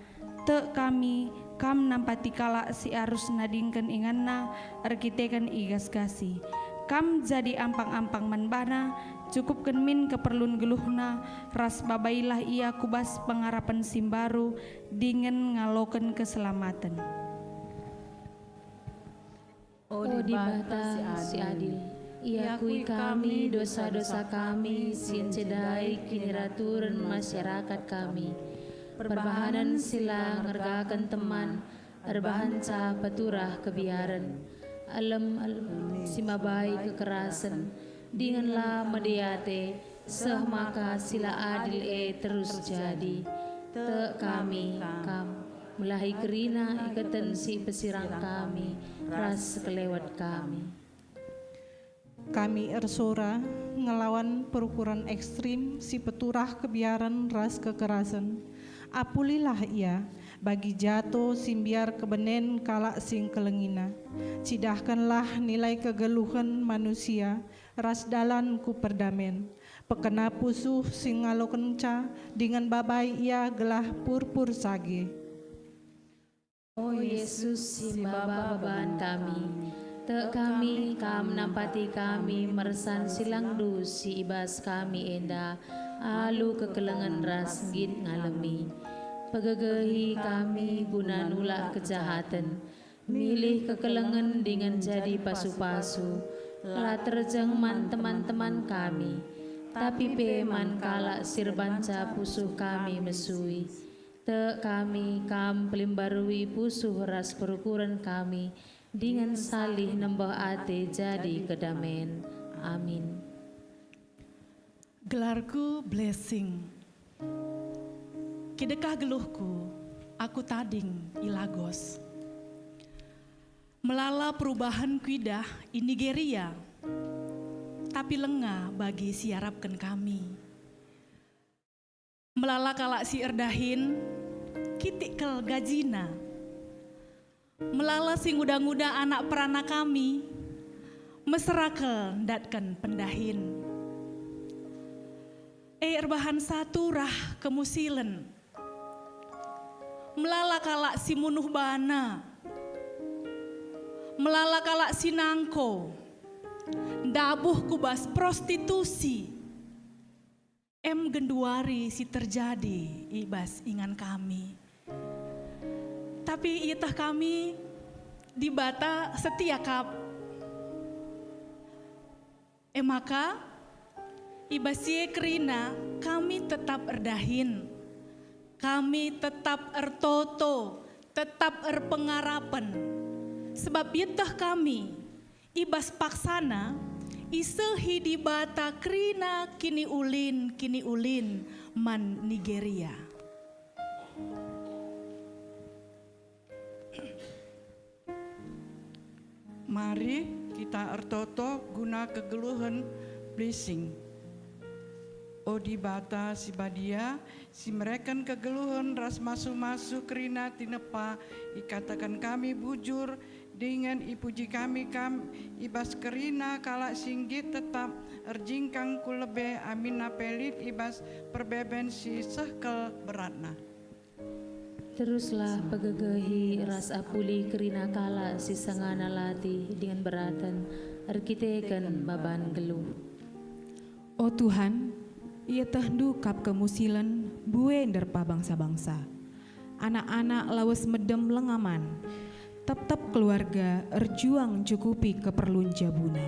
tek kami Kam nampati kalak si arus nadingken inganna erkiteken igasgasi. Kam jadi ampang-ampang man bana, cukupken min keperlun geluhna, ras babailah ia ku bas pengarapen si mbaru dingen ngaloken keselamaten. O Dibata si adil, iakui kami dosa-dosa kami si encedai kiniraturen masyarakat kami, perbahanen si la ngergaken teman, erbahanca peturah kebiaren, elem-elem si mabai kekerasen, dingen la medi ate, seh maka si la adil e terus jadi. Tek kami Kam, melahi kerina iketen si ipesirang kami ras sekelewet kami. Kami ersora ngelawan perukuren ekstrim si peturah kebiaren ras kekerasen. Apulilah ia bagi Jato si mbiar kebenen kalak si ngkelengina. Cidahkenlah nilai kegeluhen manusia ras dalan ku perdamen. Pekena pusuh si ngalokenca dingen babai ia gelah purpur sage. O Yesus si maba baban kami, tek kami Kam nampati kami mersan silangndu si i bas kami enda alu kekelengen ras nggit ngalemi. Pegegehi kami guna nulak kejahaten, milih kekelengen dingen jadi pasu-pasu, la terjeng man teman-teman kami, tapi pe man kalak si erbanca pusuh kami mesui. Tek kami Kam pelimbarui pusuh ras perukuren kami, dingen salih nembeh ate jadi kedamen. Amin. Gelarku Blessing. Kidekah geluhku, aku tading i Lagos. Melala perubahen kuidah i Nigeria, tapi lenga bagi si iarapken kami. Melala kalak si erdahin, kitik kal gajina. Melala si nguda-nguda anak perana kami, mesera kal ndatken pendahin. E erbahansa turah kemusilen. Melala kalak si munuh bana. Melala kalak si nangko. Ndabuh ku bas prostitusi. Em genduari si terjadi i bas ingan kami. Tapi ieteh kami, Dibata setia kap. E maka, i bas si e kerina kami tetap erdahin, kami tetap ertoto, tetap erpengarapen. Sebab ieteh kami, i bas paksana, isehi Dibata kerina kiniulin-kiniulin man Nigeria. Mari kita ertoto guna kegeluhen blessing. O Dibata si Badia, si mereken kegeluhen ras masu-masu kerina tinepa, ikataken kami bujur, dingen ipuji kami Kam i bas kerina kalak si nggit tetap erjingkang ku lebe aminna pe lit i bas perbeben si seh kal beratna. Teruslah pegegehi ras apuli kerina kalak si sangana latih dingen beraten erkiteken baban geluh. O Tuhan, ietehndu kap kemusilen mbue nderpa bangsa-bangsa. Anak-anak lawes medem lenga man. Tep-tep keluarga erjuang ncukupi keperlun jabuna.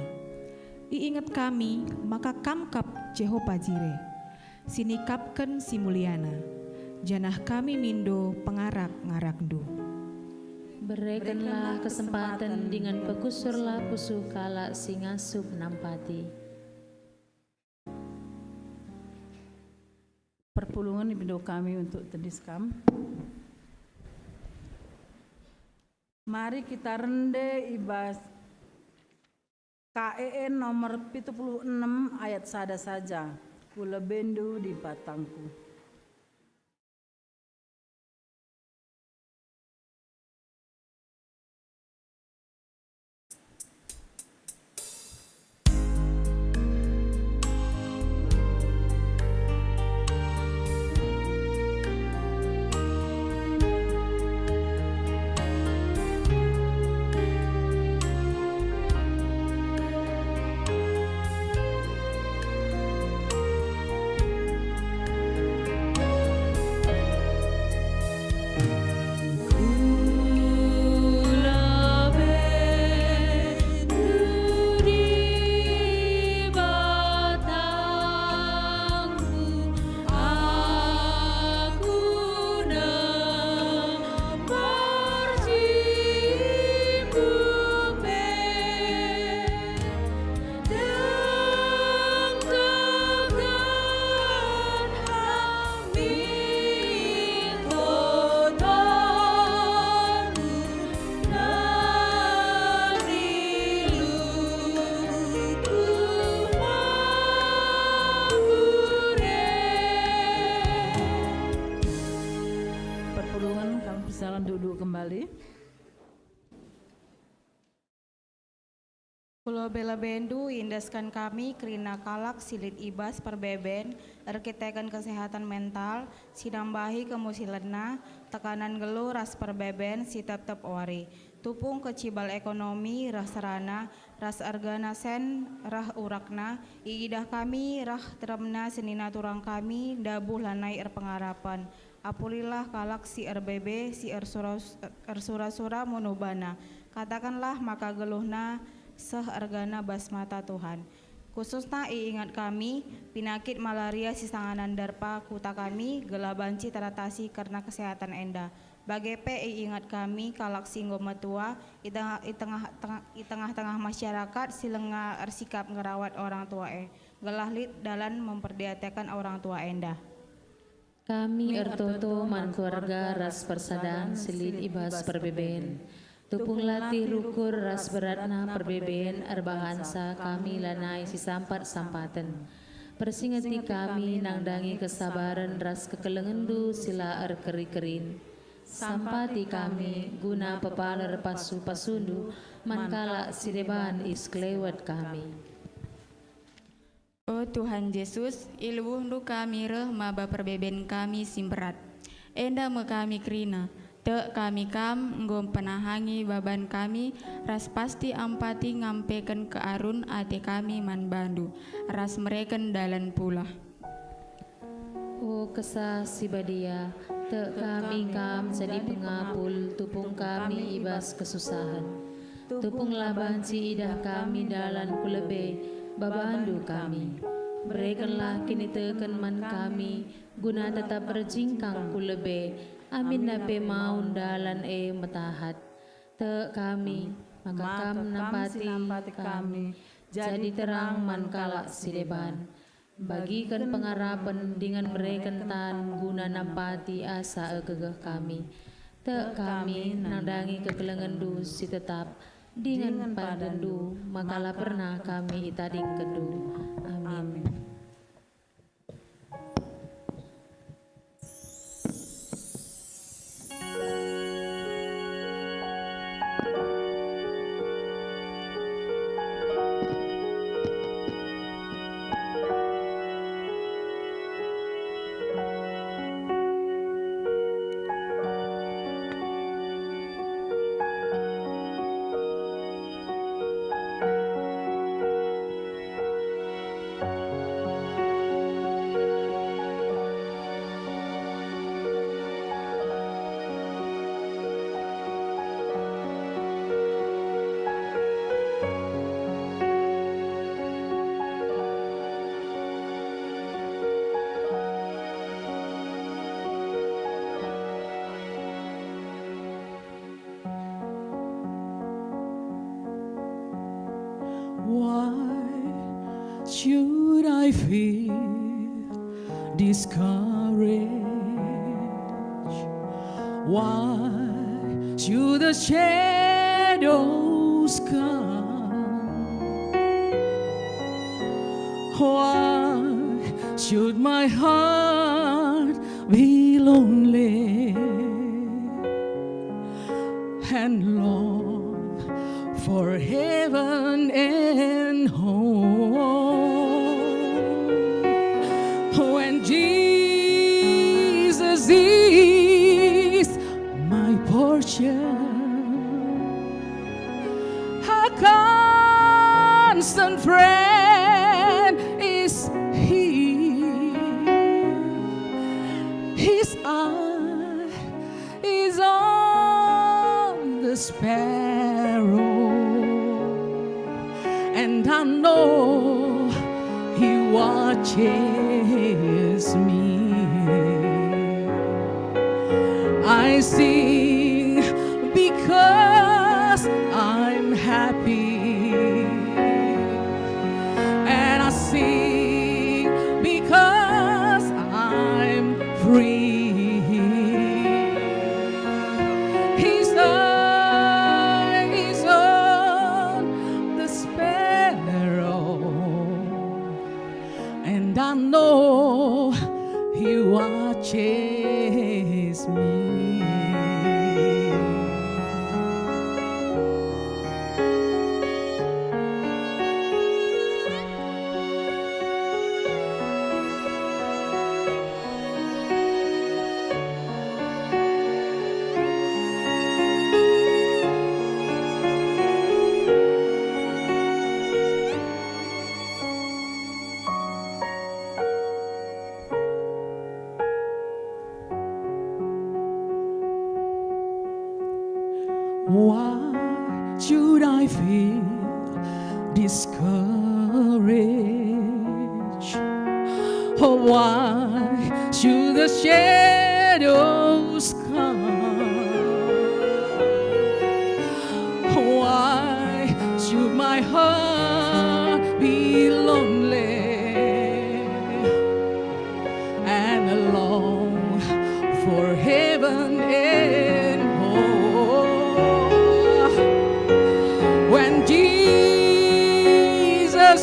Iinget kami maka Kam kap Jehopa Jireh, si nikapken si muliana, janah kami mindo pengarak-ngarakndu. Berekenlah kesempaten dingen pekusurlah pusuh kalak si ngasup nampati. Perpulungen ipindo kami untuk tedis Kam. Mari kita rende i bas K E N nomor pitu puluh enem ayat sada saja, "Ku lebendu Dibata ku." Perpulungen, kami persilakan duduk kembali. Ku lebe-lebendu iendesken kami kerina kalak si lit i bas perbeben erkiteken kesehatan mental, si nambahi kemusilenna, tekanan nggeluh ras perbeben si tep-tep wari, tupung kecibal ekonomi reh serana, ras ergana sen reh urakna, iidah kami reh teremna senina turang kami ndabuh lanai erpengarapen. Apulilah kalak si erbebe, si ersura-, ersura-sura munuh bana. Katakenlah maka geluhna seh ergana bas mata Tuhan. Khususna iinget kami, pinakit malaria si sangana nderpa kuta kami, gelah banci teratasi kerna kesehatan enda. Bage pe iinget kami kalak si enggo metua i tengah, i tengah, tengah, i tengah-tengah masyarakat si langa ersikap ngerawat orang tua e, gelah lit dalan memperdiateken orang tua enda. Kami ertoto man keluarga ras persadan si lit i bas perbeben. Tupung latih rukur ras beratna perbeben erbahansa kami lanai sisampat-sampaten. Persingeti kami nandangi kesabaren ras kekelengenNdu si la erkeri-kerin. Sampati kami guna pepaler pasu-pasuNdu man kalak si deban i sekelewet kami. O Tuhan Jesus, ilubuhNdu kami reh maba perbeben kami si mberat. Enda me kami kerina, tek kami Kam enggo mpenahangi baban kami, ras pasti ampati ngampeken kearun ate kami man baNdu, ras mereken dalan pulah. O Kesah Si Badia, tek kami Kam jadi pengapul tupung kami i bas kesusahen. Tupunglah banci idah kami dalan ku lebe, babandu kami. Berekenlah kiniteken man kami, guna tetap erjingkang ku lebe, aminna pe maun dalan e metahat. Tek kami, maka Kam nampati kami, jadi terang man kalak si deban. Bagiken pengarapen dingen mereken tan guna nampati asa ergegeh kami. Tek kami nandangi kekelengenNdu si tetap, dingen padanNdu maka la pernah kami itadingkenNdu. Amin. Why should I feel discouraged? Why should the shadows come? Why should my heart be lonely and long for heaven and home? When Jesus is my portion, a constant friend is He. His eye is on the sparrow, and I know He watches me. I sing because I'm happy, and I sing because I'm free. His eye is on the sparrow, and I know He watches me. Why should I feel discouraged? Oh, why should the shadows come? Why should my heart be lonely and long for heaven and home? When Jesus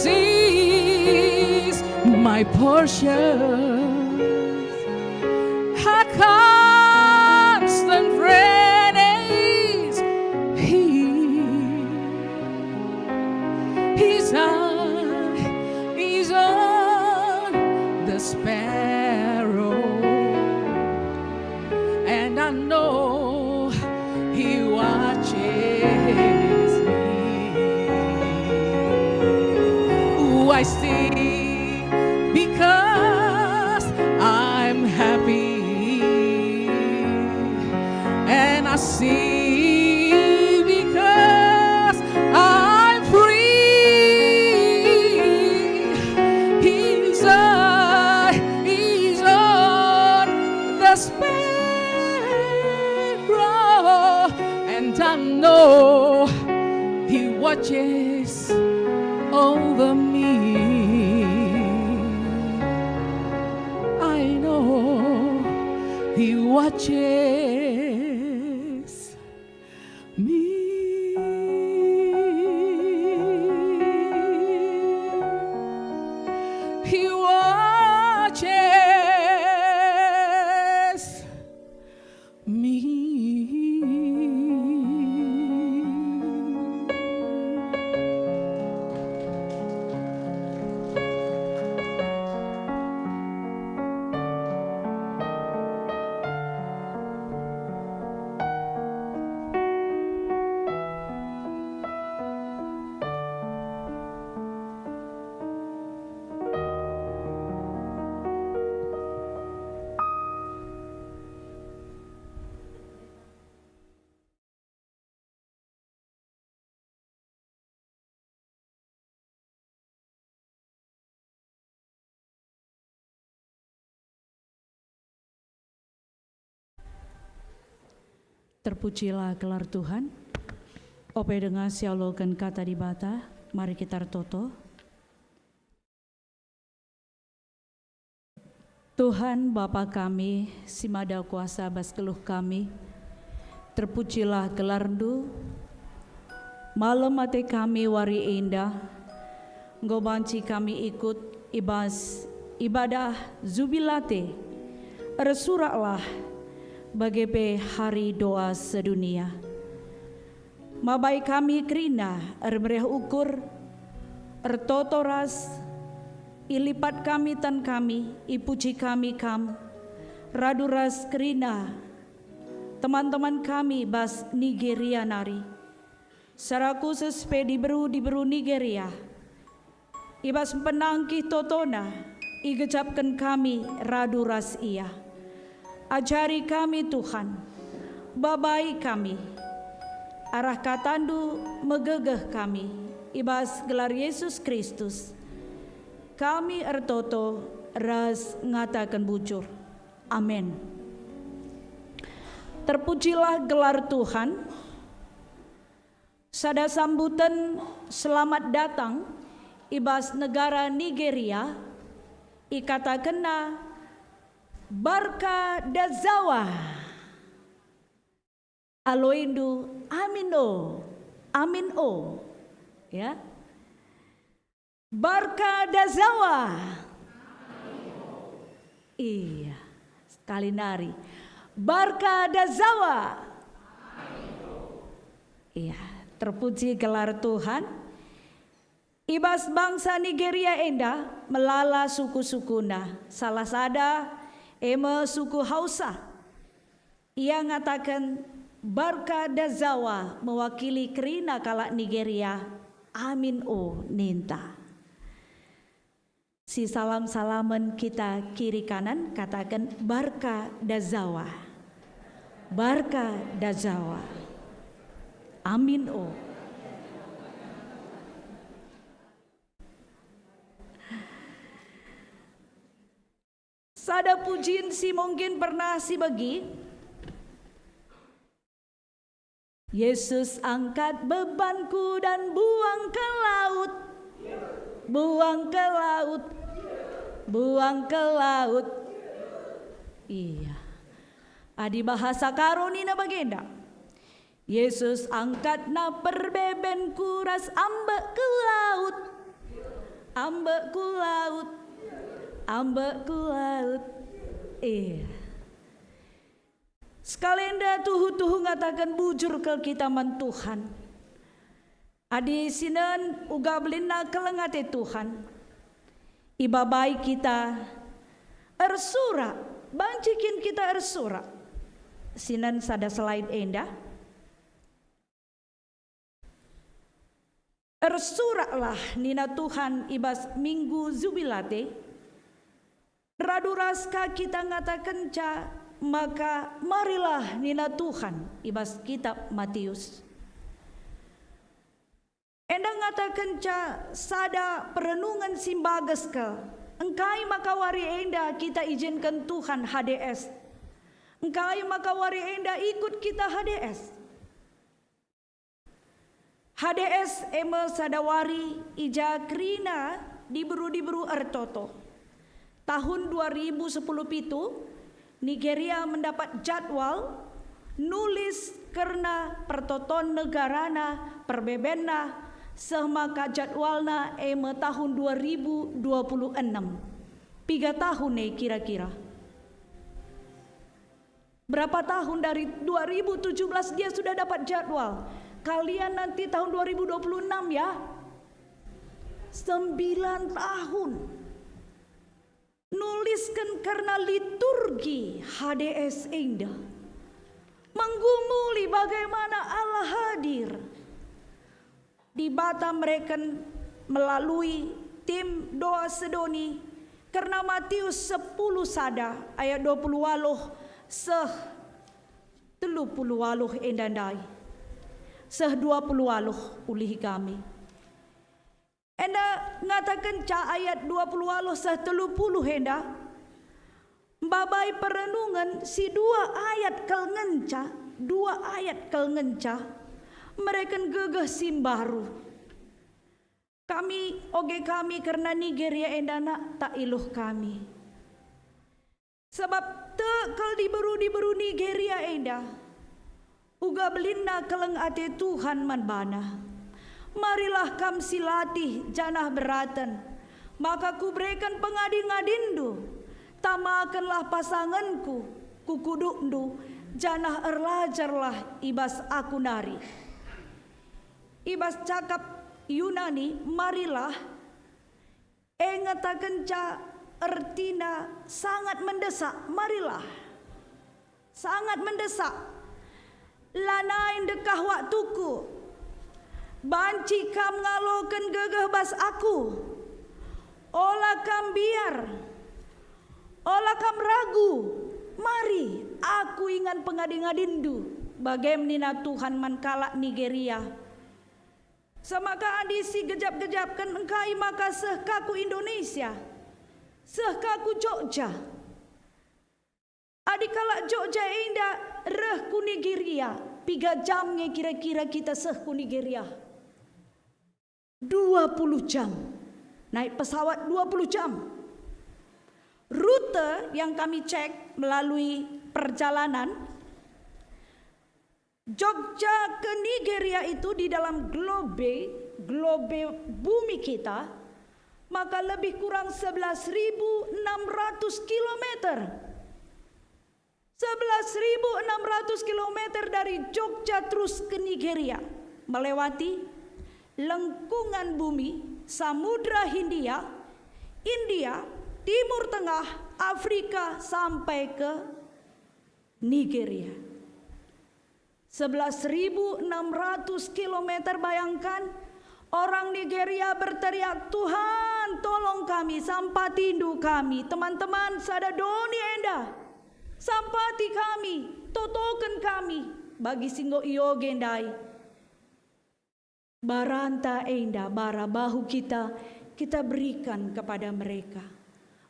is my My portion, a constant friend is He. His eye is on the sparrow, and I know He watches me. Oh, I sing because I'm happy, and I sing because I'm free. His eye is on the sparrow, and I know He watches over me. I know He watches me. He watches me. Terpujilah gelar Tuhan. Ope denga sialoken kata Dibata, mari kita ertoto. Tuhan, Bapa kami, si mada kuasa bas geluh kami, terpujilah gelarNdu. Malem ate kami wari enda, enggo banci kami ikut i bas ibadah Jubilate. Ersuraklah bage pe hari doa sedunia. Mabai kami kerina ermeriah ukur, ertoto ras, ilipat kami tan kami, ipuji kami Kam, radu ras kerina teman-teman kami bas Nigeria nari. Secara khusus pe diberu-diberu Nigeria. I bas mpenangkih totona, igejapken kami radu ras ia. Ajari kami, Tuhan, babai kami. Arah kataNdu megegeh kami, i bas gelar Yesus Kristus. Kami ertoto ras ngataken bujur. Amen. Terpujilah gelar Tuhan. Sada sambuten selamat datang i bas negara Nigeria, ikatakenna, "Barka dazawa." Aloindu, "Amin o, amin o." Ya. "Barka dazawa." Iya, sekali nari. "Barka dazawa." Iya, terpuji gelar Tuhan. I bas bangsa Nigeria enda melala suku-sukuna. Salah sada e me suku Hausa. Ia ngataken, "Barka dazawa" mewakili kerina kalak Nigeria, "Amin o," ninta. Si salam-salamen kita kiri kanan, kataken, "Barka dazawa. Barka dazawa. Amin o." Sada pujin si mungkin pernah sibegi, "Yesus angkat bebanku dan buang ke laut, buang ke laut, buang ke laut." Iya. Adi bahasa Karo nina bagenda, "Yesus angkatna perbebenku ras ambek ku laut, ambek ku laut, Ambek ku laut. Iya. Sekalenda tuhu-tuhu ngataken bujur kal kita man Tuhan. Adi sinen uga belinna keleng ate Tuhan, ibabai kita ersurak, banci kin kita ersurak. Sinen sada selain enda. Ersuraklah, nina Tuhan i bas Minggu Jubilate, radu ras ka kita ngatakenca maka marilah, nina Tuhan i bas kitab Matius. Enda ngatakenca sada perenungen si mbages kal, engkai maka wari enda kita ijinken Tuhan H D S? Engkai maka wari enda ikut kita H D S? H D S e me sada wari i ja kerina diberu-diberu ertoto. Tahun dua ribu sepuluh pitu, Nigeria mendapat jadwal nulis kerna pertoton negarana, perbebenna, seh maka jadwalna e me tahun dua ribu dua puluh enem. Piga tahun e kira-kira? Berapa tahun dari dua ribu tujuh belas dia sudah dapat jadwal? Kalian nanti tahun dua ribu dua puluh enam ya? Sembilan tahun. Nulisken kerna liturgi H D S enda. Menggumuli bagaimana Allah hadir. Dibata mereken melalui tim doa sedoni kerna Matius sepuluh sada ayat dua puluh waluh seh telu puluh waluh enda ndai. Seh dua puluh waluh ulihi kami. Enda ngatakenca ayat dua puluh waluh seh telu puluh enda, mbabai perenungen si dua ayat kal ngenca, dua ayat kal ngenca, mereken gegeh si mbaru. Kami, oge kami kerna Nigeria enda nak tak iluh kami. Sabap tek kal diberu-diberu Nigeria enda, uga belinna keleng ate Tuhan man bana. Marilah kam silatih janah beraten, maka kubereken pengadi-ngadinndu. Tamakenlah pasangenku ku kudukndu, janah erlajarlah i bas aku nari. I bas cakap Yunani, marilah, e ngatakenca ertina sangat mendesak, marilah. Sangat mendesak. Lanai ndekah waktuku. Banci kam ngaloken gegeh bas aku. Ola kam mbiar. Ola kam ragu. Mari, aku ingan pengadi-ngadinndu, bage me nina Tuhan man kalak Nigeria. Semaka adi si gejap-gejapken engkai maka seh ka ku Indonesia, seh ka ku Jogja. Adi kalak Jogja enda reh ku Nigeria, piga jam nge kira-kira kita seh ku Nigeria? Dua puluh jam. Naik pesawat dua puluh jam. Rute yang kami cek melalui perjalanan, Jogja ke Nigeria itu di dalam globe, globe bumi kita, maka lebih kurang sebelas ribu enam ratus kilometer. Sebelas ribu enam ratus kilometer dari Jogja terus ke Nigeria, melewati lengkungan bumi, Samudra Hindia, India, Timur Tengah, Afrika, sampai ke Nigeria. Sebelas ribu enam ratus kilometer, bayangkan, orang Nigeria berteriak, "Tuhan, tolong kami, sampatindu kami, teman-teman sada doni enda. Sampati kami, totoken kami, bagi si enggo ioge ndai." Baranta enda, bara bahu kita, kita berikan kepada mereka.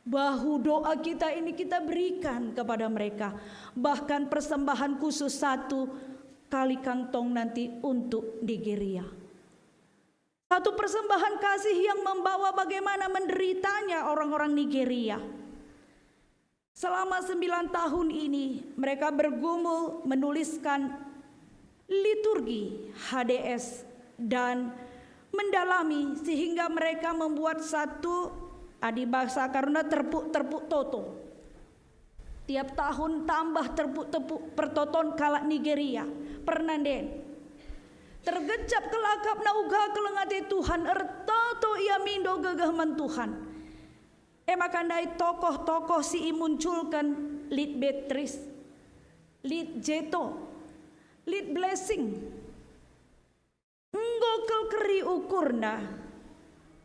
Bahu doa kita ini kita berikan kepada mereka. Bahkan persembahan khusus satu kali kantong nanti untuk Nigeria. Satu persembahan kasih yang membawa bagaimana menderitanya orang-orang Nigeria. Selama sembilan tahun ini, mereka bergumul menuliskan liturgi H D S dan mendalami sehingga mereka membuat satu Adi bahasa Karuna terpuk-terpuk toto. Tiap tahun tambah terpuk-terpuk pertoton kalak Nigeria, pernanden. Tergejap kal akapna uga keleng ate Tuhan, ertoto ia mindo gegeh man Tuhan. E maka ndai tokoh-tokoh si imunculken lit Beatrice, lit Jeto, lit Blessing. Enggo kal keri ukurna,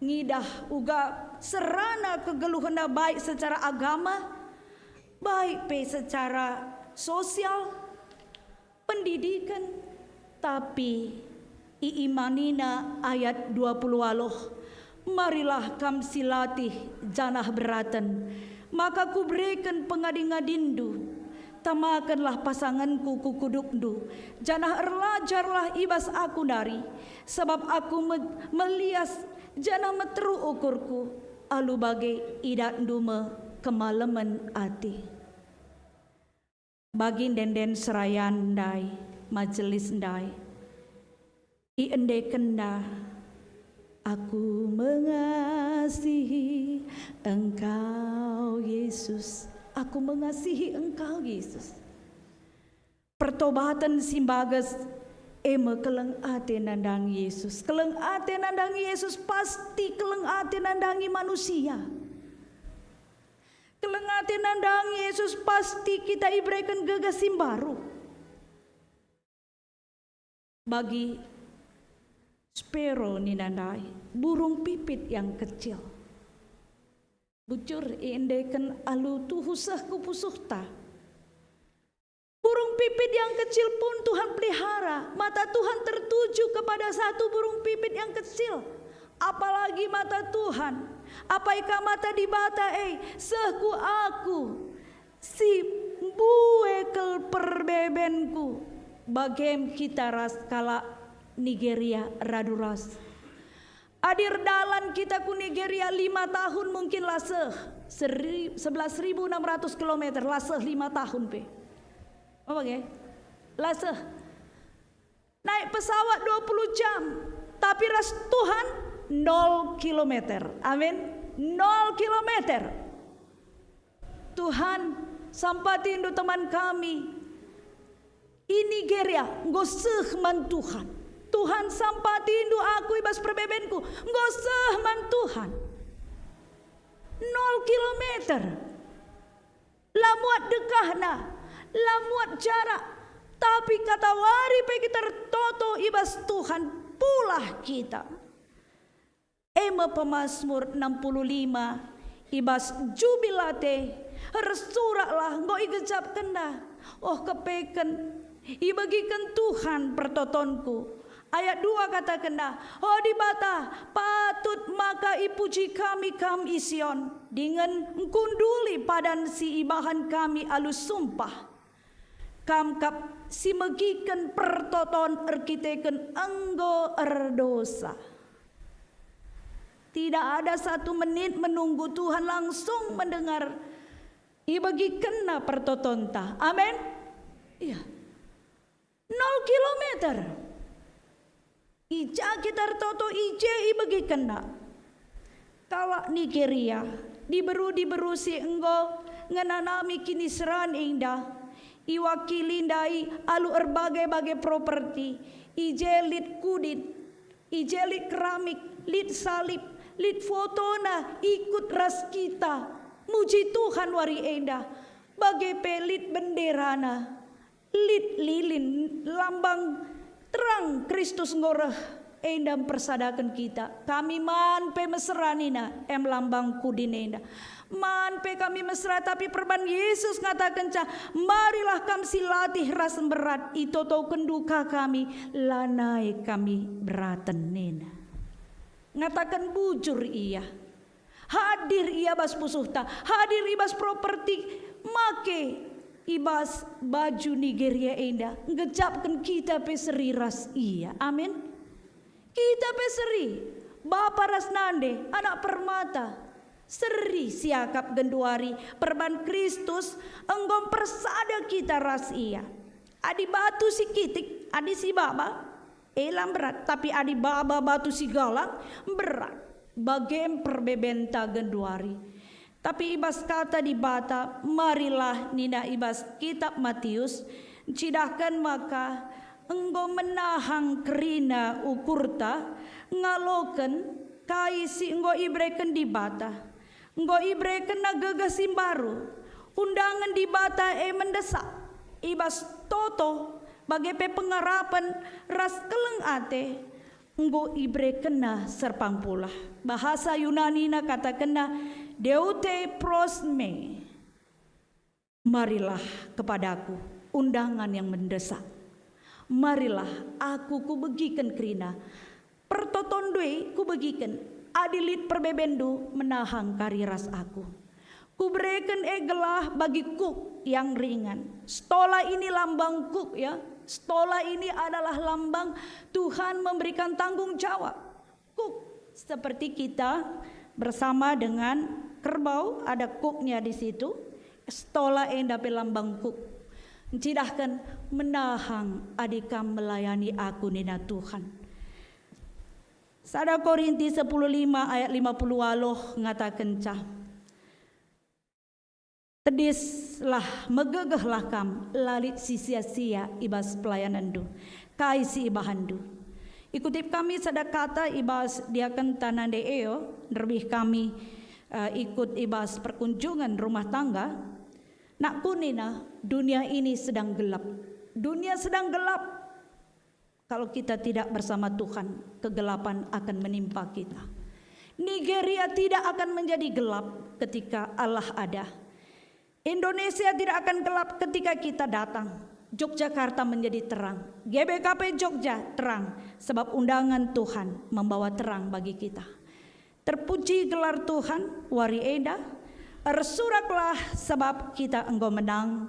ngidah uga serana kegeluhenna baik secara agama, baik pe secara sosial, pendidiken, tapi iimanina ayat dua puluh waluh, "Marilah kam silatih janah beraten, maka kubereken pengadi-ngadinndu. Tamakenlah pasangenku ku kudukndu, janah erlajarlah i bas aku nari, sabap aku me-, melias janah meteruk ukurku, alu bage idatndu me kemalemen ate." Bagi ende-enden serayan ndai, majelis ndai, iendekennda, "Aku mengasihi Engkau, Yesus. Aku mengasihi Engkau, Yesus." Pertobaten si mbages e me keleng ate nandangi Yesus. Keleng ate nandangi Yesus pasti keleng ate nandangi manusia. Keleng ate nandangi Yesus pasti kita ibereken gegeh si mbaru. Bagi sparrow nina ndai, burung pipit yang kecil. Bujur iendeken alu tuhu seh ku pusuhta. Burung pipit yang kecil pun Tuhan pelihara. Mata Tuhan tertuju kepada satu burung pipit yang kecil. Apalagi mata Tuhan. Apai ka mata Dibata e, seh ku aku, si mbue kal perbebenku. Bagem kita ras kalak Nigeria radu ras. Adi erdalan kita ku Nigeria lima tahun mungkin la seh, seri-, sebelas ribu enam ratus kilometer, la seh lima tahun pe. Apa ge? La seh. Naik pesawat dua puluh jam, tapi ras Tuhan nol kilometer. Amin. Nol kilometer. Tuhan, sampatindu teman kami i Nigeria enggo seh man Tuhan. Tuhan, sampatindu aku i bas perbebenku enggo seh man Tuhan. Nol kilometer. La muat dekahna, la muat jarak, tapi katawari pe kita ertoto i bas Tuhan, pulah kita. E me Pemasmur enam puluh lima, i bas Jubilate, ersuraklah enggo igejapkenna. Oh, kepeken, ibegiken Tuhan pertotonku. Ayat dua katakenna, "O Dibata, patut maka ipuji kami Kam i Sion, dingen engkunduli padan si ibahan kami alu sumpah. Kam kap si megiken pertoton erkiteken enggo erdosa." Tidak ada satu menit menunggu Tuhan langsung mendengar ibegikenna pertotonta. Amin. Iya. Nol kilometer. I ja kita ertoto, i je ibegikenna. Kalak Nigeria, diberu-diberu si enggo ngenanami kiniseran enda, iwakili ndai alu erbage-bage properti, i je lit kudin, i je lit keramik, lit salib, lit fotona ikut ras kita muji Tuhan wari enda, bage pe lit benderana. Lit lilin lambang terang Kristus enggo reh, enda mpersadaken kita. Kami man pe mesera nina, em lambang kudin enda. Man pe kami mesera, tapi perban Yesus ngatakenca, "Marilah kam si latih ras mberat, itotokenndu ka kami, lanai kami beraten," nina. Ngataken bujur ia. Hadir ia bas pusuhta, hadir i bas properti, make i bas baju Nigeria enda, ngejapken kita pe seri ras ia. Amin. Kita pe seri, bapa ras nande, anak permata, seri siakap genduari, perban Kristus enggo mpersada kita ras ia. Adi batu si kitik, adi si baba, e la mberat, tapi adi baba batu si galang, mberat. Bagem perbebenta genduari. Tapi i bas kata Dibata, marilah nina i bas kitab Matius, ncidahken maka enggo menahang kerina ukurta ngaloken kai si enggo ibereken Dibata. Enggo iberekenna gegeh si mbaru. Undangen Dibata e mendesak. I bas toto, bage pe pengarapen ras keleng ate, enggo iberekenna serpang pulah. Bahasa Yunanina katakenna deute pros me. Marilah kepadaku, undangan yang mendesak. Marilah aku kubegiken kerina. Pertotonndu e kubegiken, adi lit perbebenndu menahang kari ras aku. Kubereken e gelah bagi kuk yang ringan. Stola ini lambang kuk, ya. Stola ini adalah lambang Tuhan memberikan tanggung jawab. Kuk, seperti kita bersama dengan kerbau, ada kuknya di situ. Stola enda pe lambang kuk. Ncidahken menahang adi kam melayani aku, nina Tuhan. Sada Korinti sepuluh lima ayat lima puluh waluh ngatakenca, "Tedislah, megegehlah kam, la lit si sia-sia i bas pelayanenndu, kai si ibahanndu." Ikutip kami sada kata i bas diaken Tanande Eo, nderbih kami, eh, ikut i bas perkunjungan rumah tangga. Nakku nina, dunia ini sedang gelap. Dunia sedang gelap. Kalau kita tidak bersama Tuhan, kegelapan akan menimpa kita. Nigeria tidak akan menjadi gelap ketika Allah ada. Indonesia tidak akan gelap ketika kita datang. Yogyakarta menjadi terang. G B K P Jogja terang, sebab undangan Tuhan membawa terang bagi kita. Terpuji gelar Tuhan, wari enda, ersuraklah sebab kita enggo menang.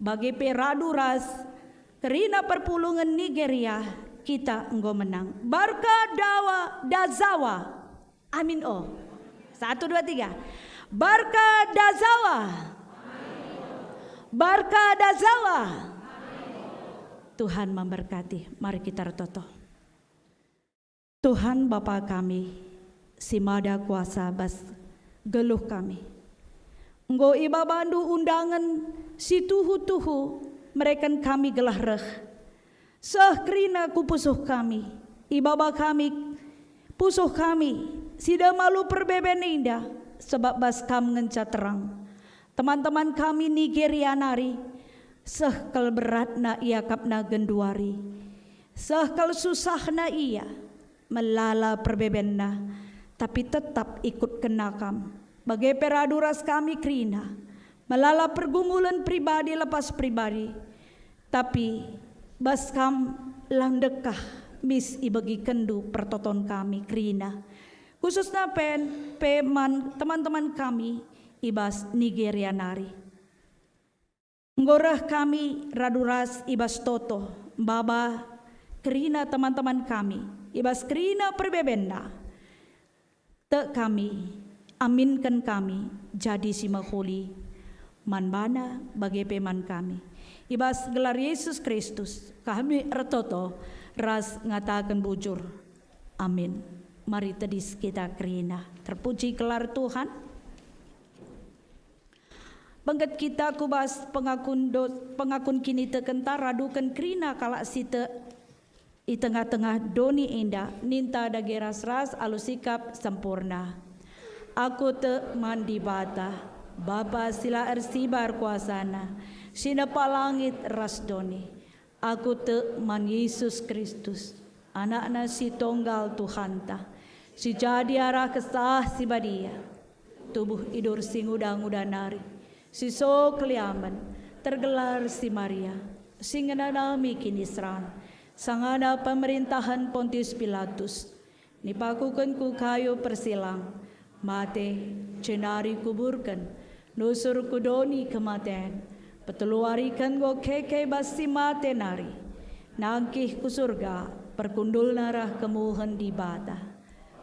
Bage pe radu ras kerina perpulungen Nigeria, kita enggo menang. Barka dawa dazawa. Amin, oh. Satu, dua, tiga. Barka dazawa. Barka dazawa. Tuhan memberkati. Mari kita ertoto. Tuhan Bapa kami, si mada kuasa bas geluh kami. Enggo ibabaNdu undangen si tuhu-tuhu mereken kami gelah reh. Seh kerina ku pusuh kami, ibaba kami, pusuh kami, si dem alu perbeben enda, sebab bas Kam ngenca terang. Teman-teman kami Nigeria nari, seh kal beratna iakapna genduari, seh kal susahna ia, melala perbebenna, tapi tetap ikutkenna Kam. Bage pe radu ras kami kerina, melala pergumulen pribadi lepas pribadi, tapi bas Kam la ndekah mis ibegikenNdu pertoton kami kerina, khususna pen pe man teman-teman kami i bas Nigeria nari. Enggo reh kami radu ras i bas toto, maba kerina teman-teman kami, i bas kerina perbebenna. Tek kami, aminken kami jadi si mehuli man bana bage pe man kami. I bas gelar Yesus Kristus kami ertoto ras ngataken bujur. Amin. Mari tedis kita kerina. Terpuji gelar Tuhan. Bengket kita ku bas pengakun do-, pengakun kinitekenta raduken kerina kalak si tek i tengah-tengah doni enda, ninta dage ras-ras alu sikap sempurna. Aku tek man Dibata, Bapa si la ersibar kuasana, si nepa langit ras doni. Aku tek man Yesus Kristus, Anakna si Tonggal Tuhanta, si jadi arah Kesah Si Badia, tubuh idur si nguda-nguda nari, si so keliamen, tergelar si Maria, si ngenanami kiniseran, sangana pemerintahen Pontius Pilatus, nipakuken ku kayu persilang, mate, jenari kuburken, nusur ku doni kematen, peteluariken enggo keke bas si mate nari, nangkih ku Surga, perkundulna reh kemuhen Dibata.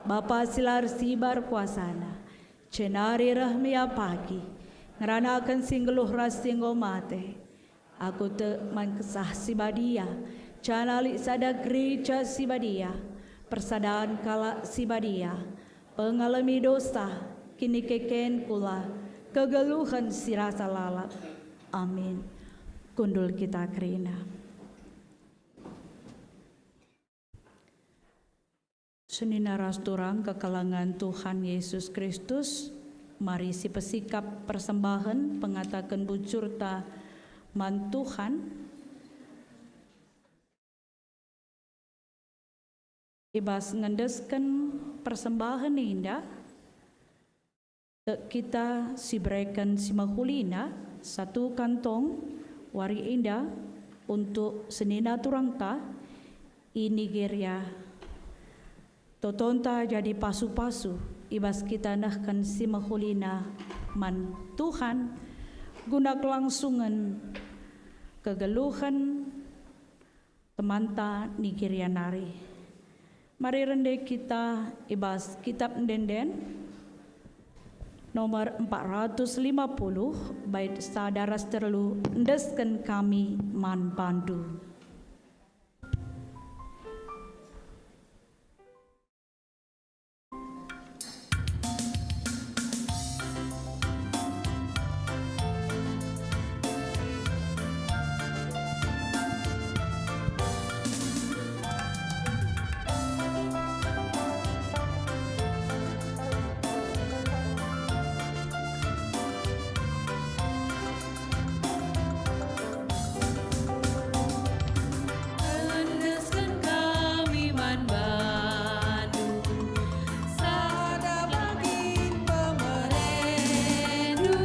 Bapa si la ersibar kuasana, jenari reh me ia pagi, ngeranaken si nggeluh ras si enggo mate. Aku tek man Kesah Si Badia, janah lit sada gereja si badia, persadan kalak si badia, Ngalemi dosa, kinikeken kula, kegeluhen si rasa lalap. Amin. Kundul kita kerina. Senina ras turang kekelengen Tuhan Yesus Kristus, mari sipesikap persembahen pengataken bujurta man Tuhan. I bas ngendesken persembahen enda, tek kita sibereken si mehulina satu kantong wari enda untuk senina turangta i Nigeria. Totonta jadi pasu-pasu i bas kita nehken si mehulina man Tuhan guna kelangsungen kegeluhen temanta Nigeria nari. Mari rende kita i bas Kitab Ende-enden nomor empat ratus lima puluh, bait sada ras telu, endesken kami man bandu. Endesken kami man bandu, sada daging pemerendu,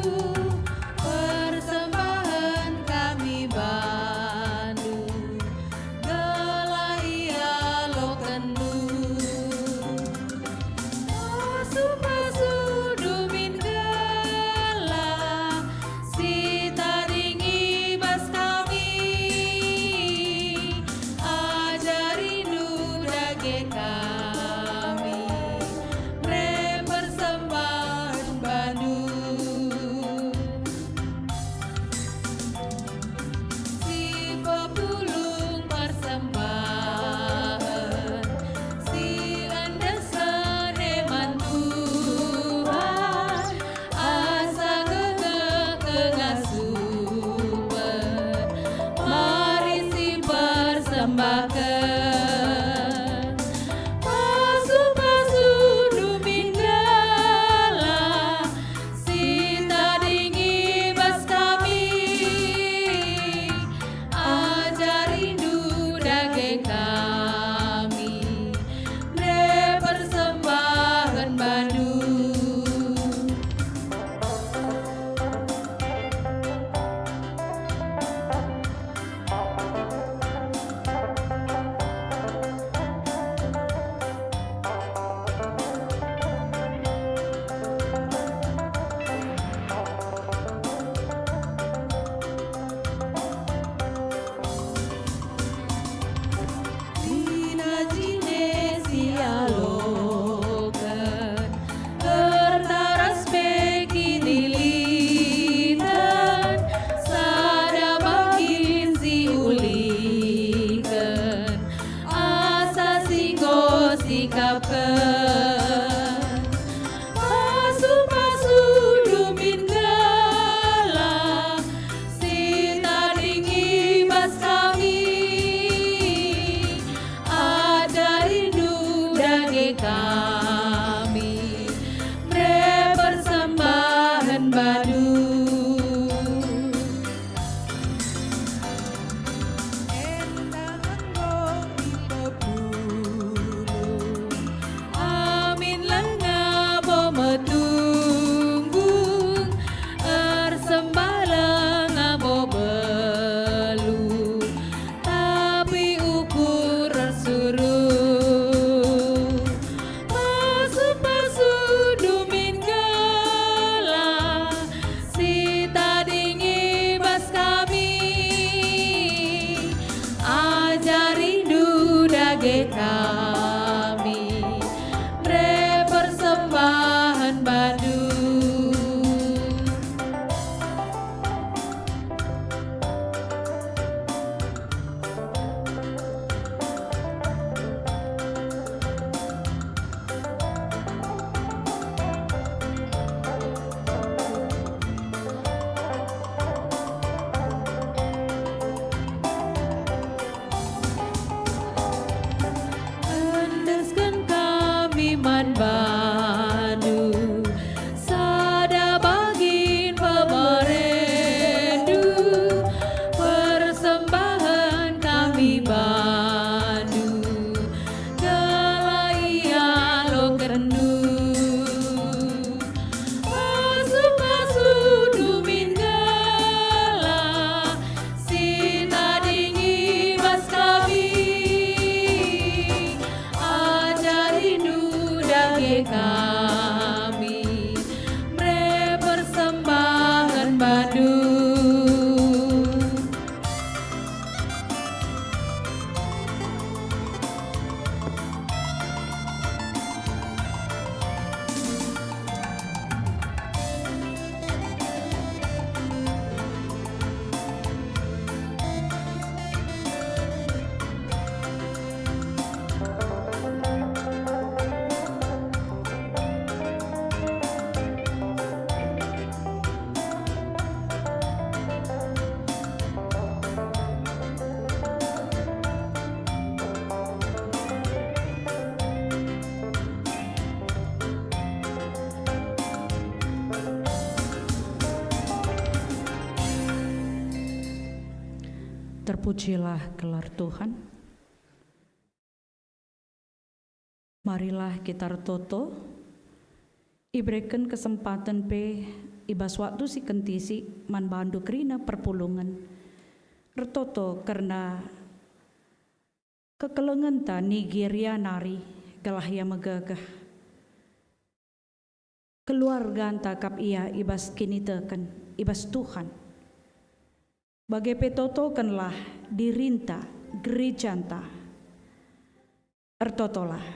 persembahen kami bandu, gelah ialokenndu. Pasu-pasu dumin gelah si tading i bas kami, ajarindu dage kami, mere persembahen bandu. Si pepulung persembahen, si endesken e man Tuhan, asa gegeh kengasupen, mari sipersembahken. Pasu-pasu dumin gelah si tading i bas kami, ajarindu dage kami, mere persembahen bandu. Pujilah gelar Tuhan. Marilah kita ertoto, ibereken kesempaten pe i bas waktu si kentisik man bandu kerina perpulungen. Ertoto kerna kekelengenta Nigeria nari gelah ia megegeh. Keluarganta kap ia i bas kiniteken, i bas Tuhan. Bage pe totokenlah dirinta, gerejanta. Ertotolah.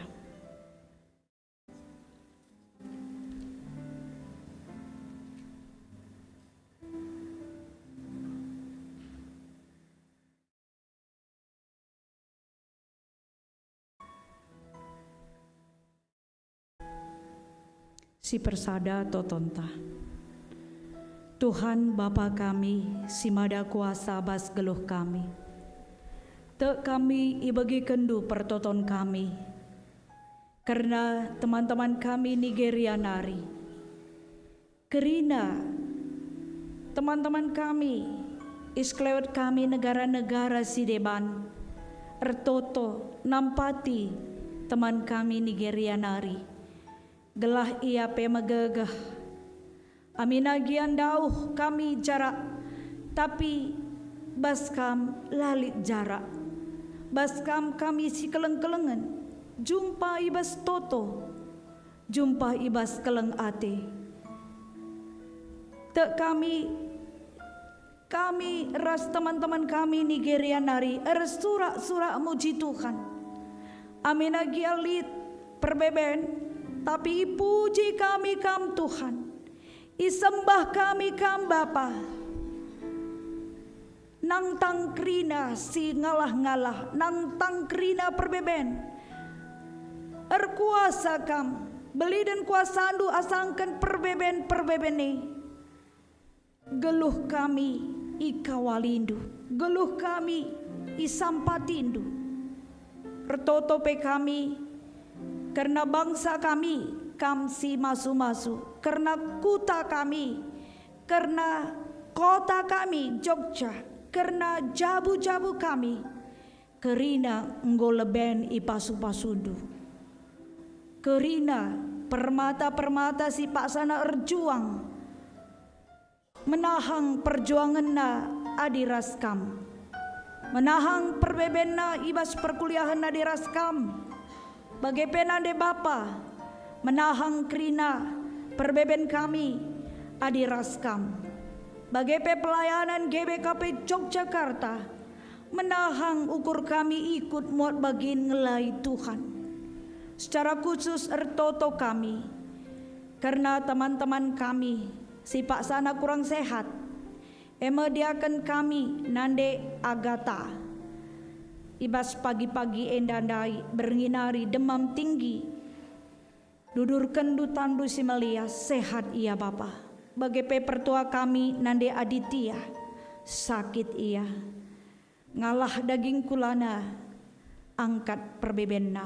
Si persada totonta. Tuhan, Bapa kami, si mada kuasa bas geluh kami. Tek kami ibegikenndu pertoton kami, kerna teman-teman kami Nigeria nari. Kerina teman-teman kami, i sekelewet kami negara-negara si deban, ertoto nampati teman kami Nigeria nari, gelah ia pe megegeh. Amin agia ndauh kami jarak, tapi bas Kam la lit jarak. Bas Kam kami sikeleng-kelengen, jumpa i bas toto, jumpa i bas keleng ate. Tek kami, kami ras teman-teman kami Nigeria nari ersurak-surak muji Tuhan. Amin agia lit perbeben, tapi ipuji kami Kam, Tuhan. Isembah kami Kam, Bapa. Nangtang kerina si ngalah-ngalah, nangtang kerina perbeben. Erkuasa Kam, beliden kuasaNdu asangken perbeben-perbeben e. Geluh kami ikawaliNdu, geluh kami isampatiNdu. Ertoto pe kami kerna bangsa kami, Kam si masu-masu, kerna kuta kami, kerna kota kami, Jogja, kerna jabu-jabu kami, kerina enggo leben ipasu-pasuNdu. Kerina permata-permata si paksana erjuang menahang perjuangenna adi ras Kam, menahang perbebenna i bas perkuliahen adi ras Kam, bage pe nande Bapa menahang kerina perbeben kami adi ras Kam, bage pe pelayanan G B K P Yogyakarta menahang ukur kami ikut muat bagin ngelai Tuhan. Secara khusus ertoto kami kerna teman-teman kami si paksana kurang sehat, e me diaken kami nande Agata. I bas pagi-pagi enda ndai berngi nari demam tinggi. Dudurkenndu tandu si melias, sehat ia Bapa. Bage pe pertua kami nande Aditya, sakit ia. Ngalah daging kulana, angkat perbebenna.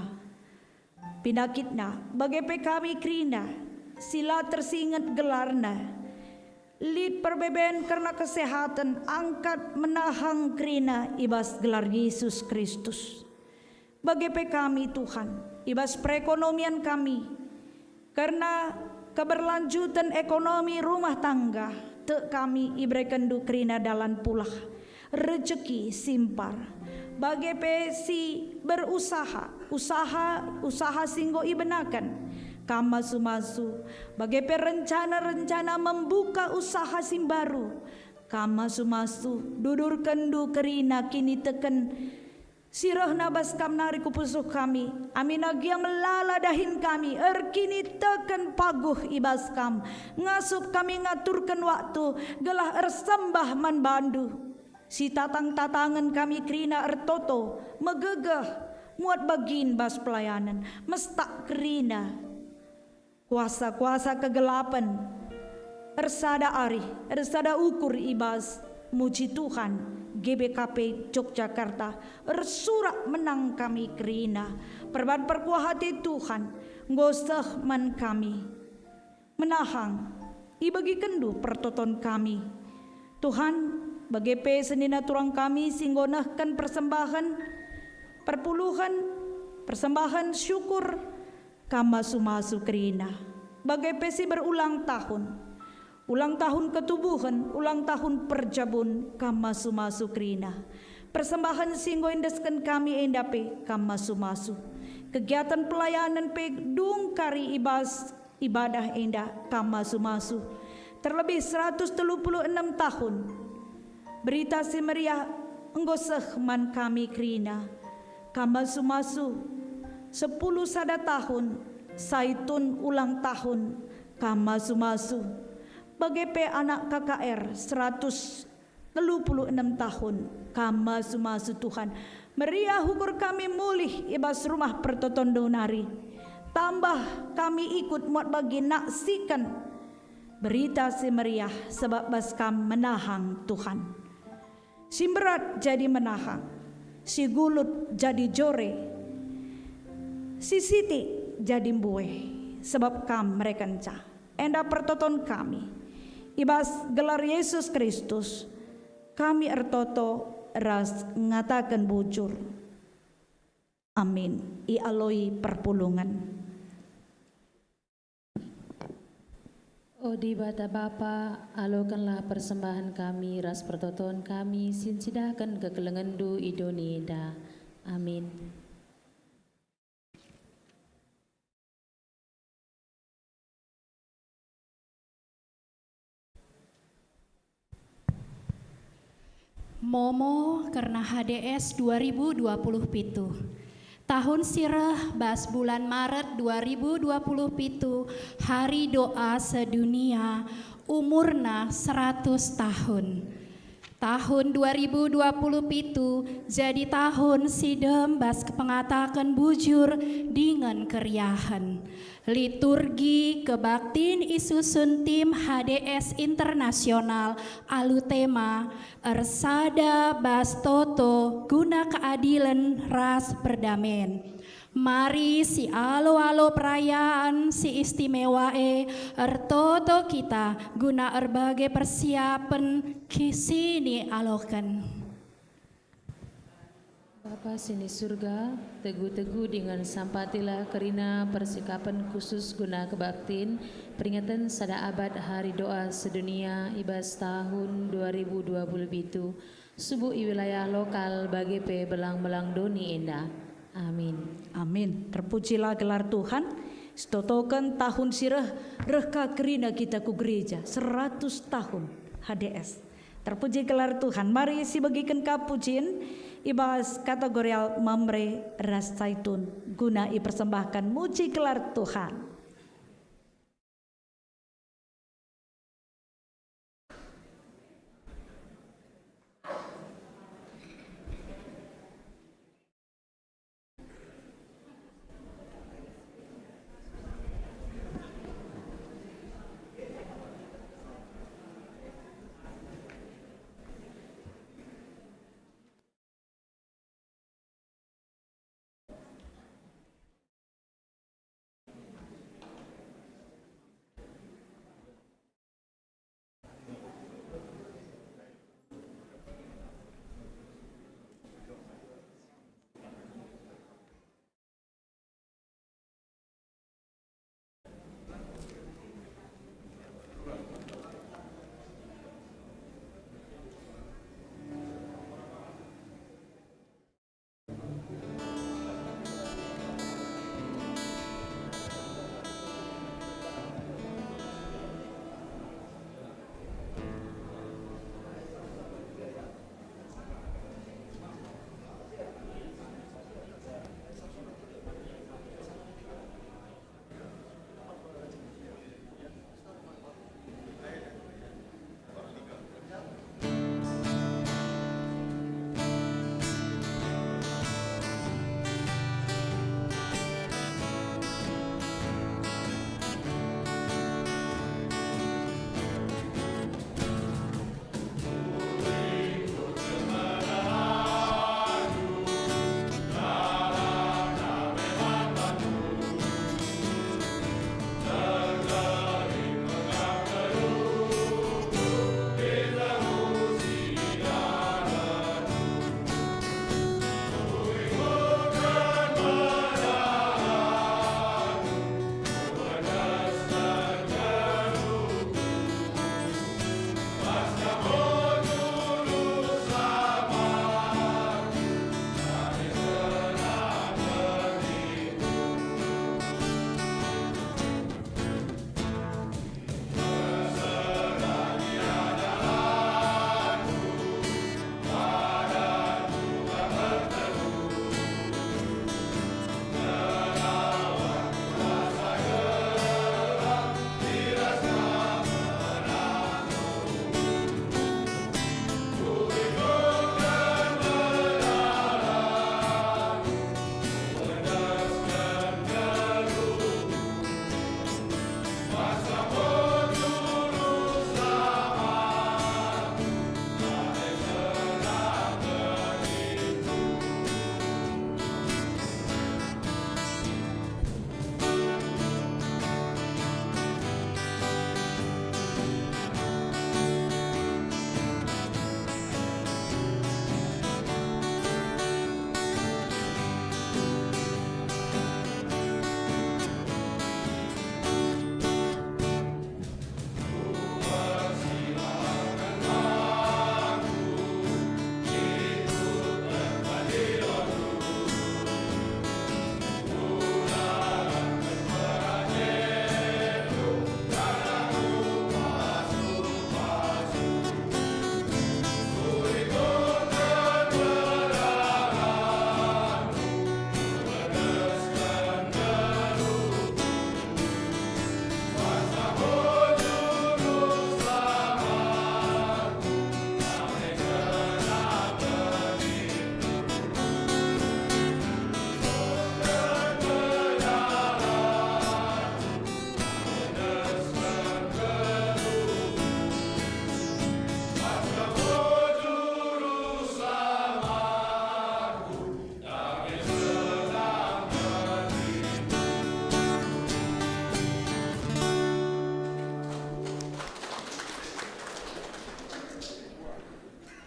Pinakitna, bage pe kami kerina, si la tersinget gelarna. Lit perbeben kerna kesehaten, angkat menahang kerina i bas gelar Yesus Kristus. Bage pe kami, Tuhan, i bas perekonomian kami, kerna keberlanjuten ekonomi rumah tangga, tek kami iberekenNdu kerina dalan pulah, rejeki simpar, bage pe si berusaha, usaha, usaha si enggo ibenaken, Kam masu-masu, bage pe rencana-rencana membuka usaha si mbaru, Kam masu-masu, dudurkenNdu kerina kiniteken si rehna bas Kam nari ku pusuh kami, amin agia melala dahin kami erkiniteken paguh i bas Kam, ngasup kami ngaturken waktu gelah ersembah man baNdu. Sitatang-tatangen kami kerina ertoto, megegeh, muat bagin bas pelayanen, mestak kerina. Kuasa-kuasa kegelapen ersada arih, ersada ukur i bas muji Tuhan. G B K P Yogyakarta ersurak menang kami kerina. Perban perkuah ate Tuhan enggo seh man kami. Menahang, ibegikenndu pertoton kami. Tuhan, Bage pe senina turang kami si enggo nehken persembahen perpuluhen, persembahen syukur, kam masu-masu kerina. Bage pe si berulang tahun, ulang tahun ketubuhen, ulang tahun perjabun, kam masu-masu kerina. Persembahen si enggo iendesken kami enda pe kam masu-masu. Kegiatan pelayanen pe dung kari i bas ibadah enda kam masu-masu. Terlebih seratus telu puluh enem tahun Berita Si Meriah enggo seh man kami kerina. Kam masu-masu, sepuluh sada tahun Saitun ulang tahun, kam masu-masu. Bage pe anak K K R seratus telu puluh enem tahun, kam masu-masu Tuhan. Meriah ukur kami mulih i bas Rumah Pertotondu nari. Tambah kami ikut muat bagi naksiken Berita Si Meriah, sabap bas kam menahang Tuhan. Si mberat jadi menahang, si gulut jadi jore, si sitik jadi mbue, sabap kam merekenca. Enda pertoton kami. I bas gelar Yesus Kristus, kami ertoto ras ngataken bujur. Amin. Ialoi perpulungen. O Dibata Bapa, alokenlah persembahen kami ras pertoton kami si ncidahken kekelengenNdu i doni enda. Amin. Momo kerna H D S dua ribu dua puluh pitu. Tahun si reh bas bulan Maret dua ribu dua puluh pitu, Hari Doa Sedunia, umurna seratus tahun. Tahun dua ribu dua puluh pitu jadi tahun si dem bas kepengataken bujur dingen keriahen. Liturgi kebaktin isusun tim H D S Internasional alu tema Ersada bas Toto guna Keadilen ras Perdamen. Mari sialo-alo perayaan si istimewa e ertoto kita guna erbage persiapen si nialoken. Bapa si ni Surga, tegu-tegu dingen sampatilah kerina persikapen khusus guna kebaktin peringatan sada abad Hari Doa Sedunia i bas tahun dua ribu dua puluh pitu, subuk i wilayah lokal bage pe belang-belang doni enda. Amin. Amin. Terpujilah gelar Tuhan. Sitotoken tahun si reh, reh ka kerina kita ku gereja, seratus tahun H D S. Terpuji gelar Tuhan. Mari sibegiken ka pujin i bas kategorial Mamre ras Saitun guna ipersembahken muji gelar Tuhan.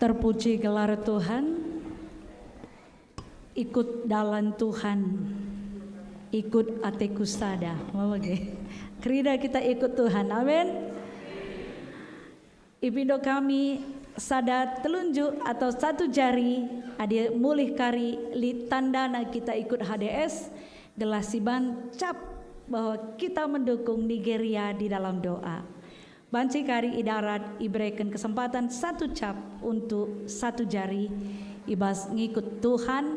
Terpuji gelar Tuhan, ikut dalan Tuhan, ikut ateku sada. Mau bage? Kerina kita ikut Tuhan. Amin. Ipindo kami sada telunjuk atau satu jari, adi mulih kari lit tandana kita ikut H D S, gelah siban cap bahwa kita mendukung Nigeria di dalam doa. Banci kari i darat ibereken kesempatan satu cap untuk satu jari i bas ngikut Tuhan,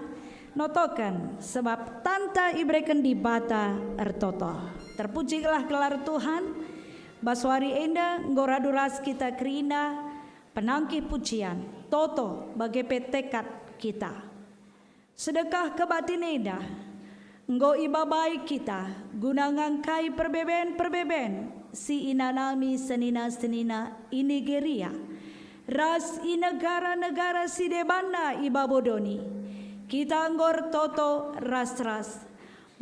notoken sebab tanta ibereken Dibata ertoto. Terpujilah gelar Tuhan. Bas wari enda enggo radu ras kita kerina penangkih pujian, toto bage pe tekad kita. Sedekah kebatin enda enggo ibabai kita guna ngangkai perbeben-perbeben si inanami senina-senina i Nigeria ras i negara-negara si debanna i babo doni. Kita enggo ertoto ras-ras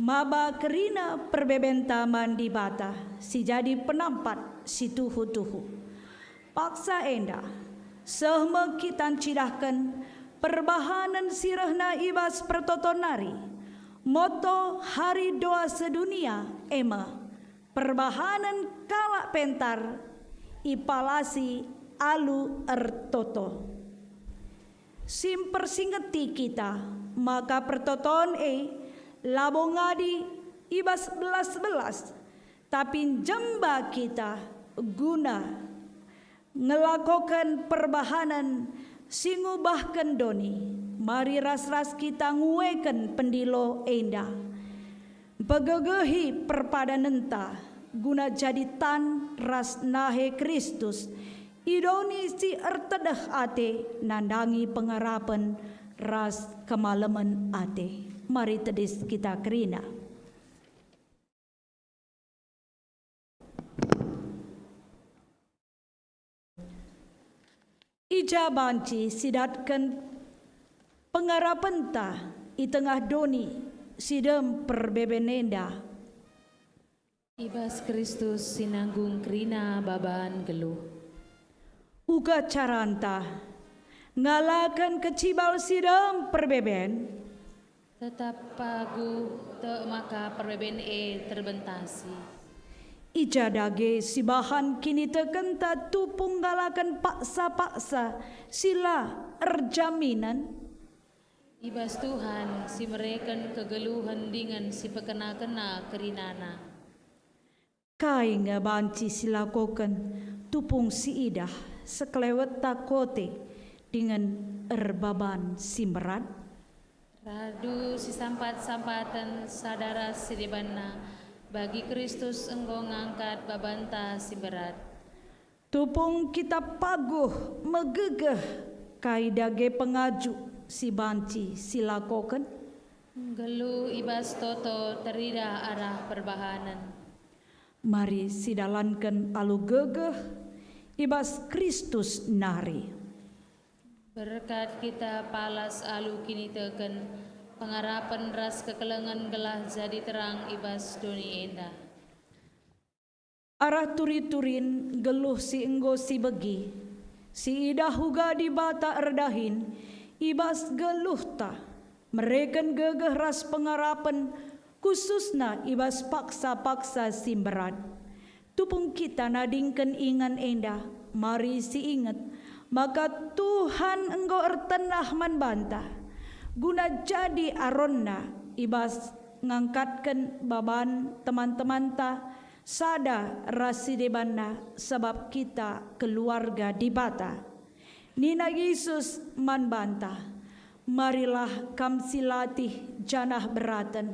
maba kerina perbebenta man Dibata si jadi penampat si tuhu-tuhu. Paksa enda, seh me kita ncidahken perbahanen si rehna i bas pertoton nari. Moto Hari Doa Sedunia e me, perbahanen kalak pentar ipalasi alu ertoto. Si mpersingeti kita maka pertoton e labo ngadi i bas belas-belas, tapi njemba kita guna ngelakoken perbahanen si ngubahken doni. Mari ras-ras kita ngueken pendilo enda, mpegegehi perpadanenta guna jadi tan ras nahe Kristus i doni si ertedeh ate nandangi pengarapen ras kemalemen ate. Mari tedis kita kerina. I ja banci sidatken pengarapenta i tengah doni si dem perbeben enda? I bas Kristus si nanggung kerina baban geluh. Uga caranta ngalaken kecibal si dem perbeben. Tetap paguh, tek maka perbeben e terbentasi. I ja dage sibahan kinitekenta tupung ngalaken paksa-paksa si la erjaminen. I bas Tuhan si mereken kegeluhen dingen si pekena-kena kerinana. Kai nge banci silakoken tupung siidah sekelewetta kote dingen erbaban si mberat? Radu sisampat-sampaten sada ras si debanna, bagi Kristus enggo ngangkat babanta si mberat. Tupung kita paguh megegeh kai dage pengaju si banci silakoken? Nggeluh i bas toto teridah arah perbahanen. Mari sidalanken alu gegeh i bas Kristus nari. Berkat kita palas alu kiniteken, pengarapen ras kekelengen gelah jadi terang i bas doni enda. Arah turi-turin geluh si enggo sibegi, siidah uga Dibata erdahin i bas geluhta, mereken gegeh ras pengarapen, khususna i bas paksa-paksa si mberat. Tupung kita nadingken ingan enda, mari siinget maka Tuhan enggo ertenah man banta, guna jadi aronna i bas ngangkatken baban teman-temanta, sada ras si debanna, sabap kita keluarga Dibata. Nina Jesus man banta, "Marilah kam silatih janah beraten,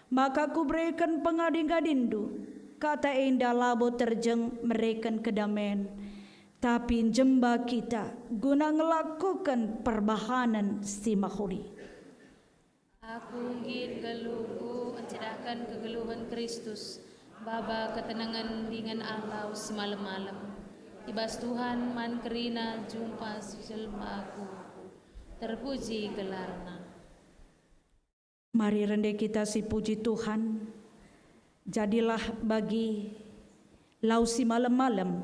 maka Kubereken pengadi-ngadinndu." Kata enda labo terjeng mereken kedamen, tapi njemba kita guna ngelakoken perbahanen si mehuli. Aku nggit nggeluhku encidahken kegeluhen Kristus, maba ketenengen dingen alau si malem-malem. I bas Tuhan man kerina jumpa si jelma aku. Terpuji gelarNa. Mari rende kita sipuji Tuhan. Jadilah bagi lau si malem-malem,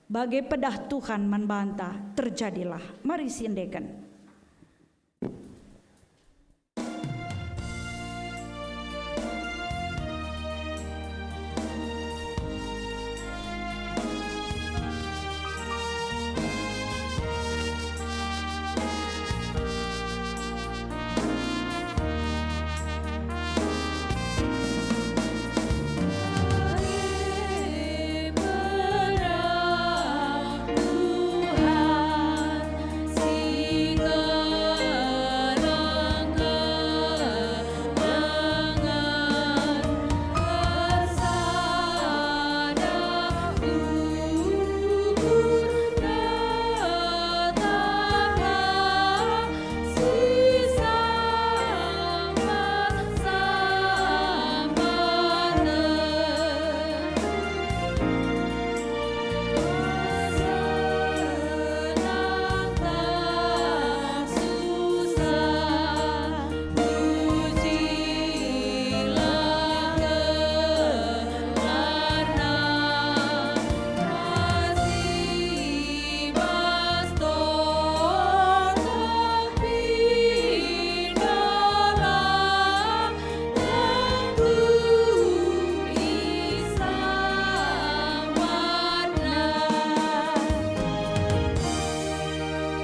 Bage pedah Tuhan man banta, terjadilah. Mari siendeken.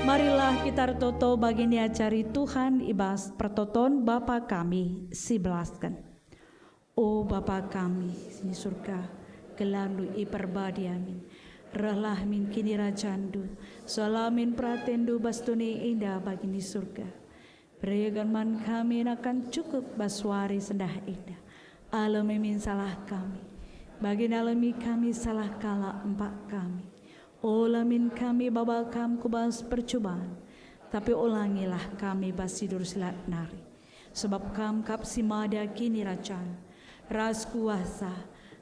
Marilah kita ertoto bagi niajari Tuhan i bas pertoton Bapa kami si belasken. O Bapa kami si ni Surga, gelarNdu iperbadia min. Rehlah min kinirajanNdu, seh la min peratenNdu bas doni enda bagi ni Surga. Bereken man kami nakan cukup bas wari sendah enda. Alemi min salah kami, bagi nalemi kami salah kalak empak kami. Ola min kami baba Kam ku bas percuban, tapi olangilah kami bas si dur si lat nari. Sebab Kam kap si mada kinirajan, ras kuasa,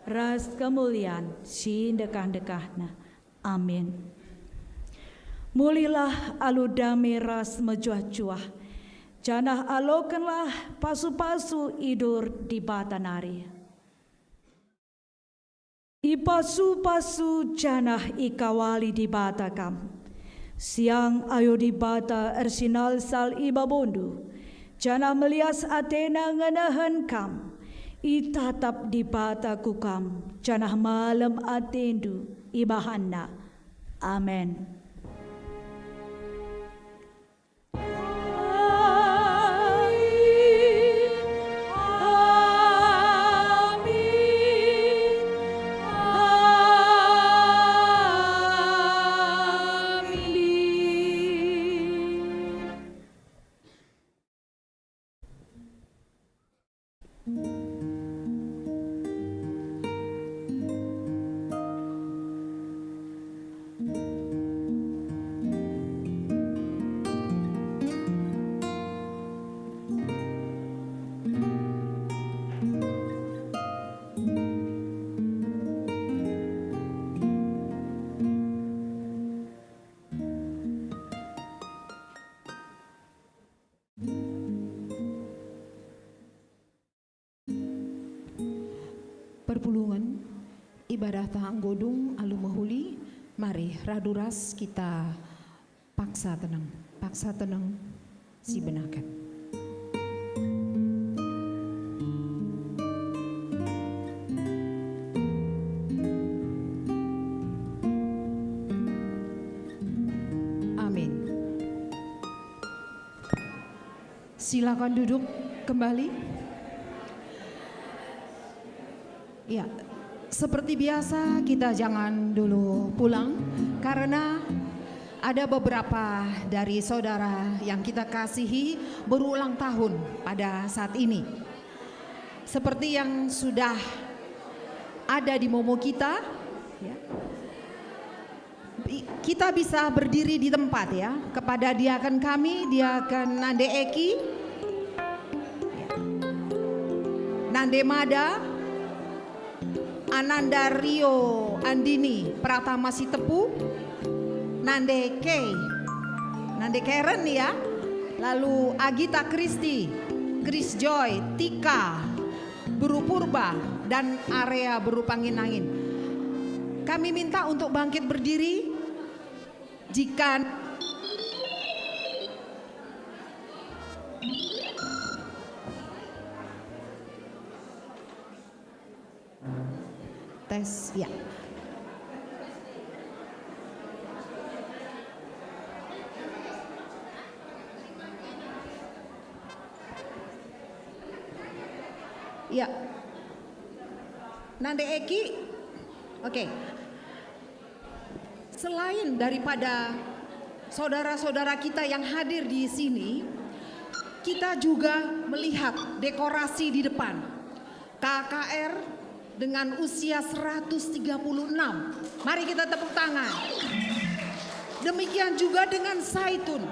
ras kemulian si ndekah-ndekahna. Amin. Mulihlah alu dame ras mejuah-juah, janah alokenlah pasu-pasu i dur Dibata nari. Ipasu-pasu janah ikawali Dibata kam. Siang ayo Dibata ersinalsal i babondu, janah melias atena ngenehen kam. Itatap Dibata ku kam, janah malem atendu ibahanNa. Amen. Perpulungen, ibadah ta enggo dung alu mehuli, mari radu ras kita paksa teneng, paksa teneng sibenaken. Amin. Silakan duduk kembali. Ya, seperti biasa kita jangan dulu pulang karena ada beberapa dari saudara yang kita kasihi berulang tahun pada saat ini. Seperti yang sudah ada di momo kita, ya. I-, kita bisa berdiri di tempat, ya. Kepada diaken kami, diaken Nande Eki, ya. Nande Mada, Ananda Rio Andini Pratama Sitepu, Nande Kay, Nande Karen, ya. Lalu Agita Kristi, Chris Joy, Tika, Beru Purba, dan Area Beru Pangin-angin. Kami minta untuk bangkit berdiri. Jika Tes, ya. Ya. Nande Eki. Oke. Selain daripada saudara-saudara kita yang hadir di sini, kita juga melihat dekorasi di depan. K K R dengan usia seratus tiga puluh enam. Mari kita tepuk tangan. Demikian juga dengan Saitun,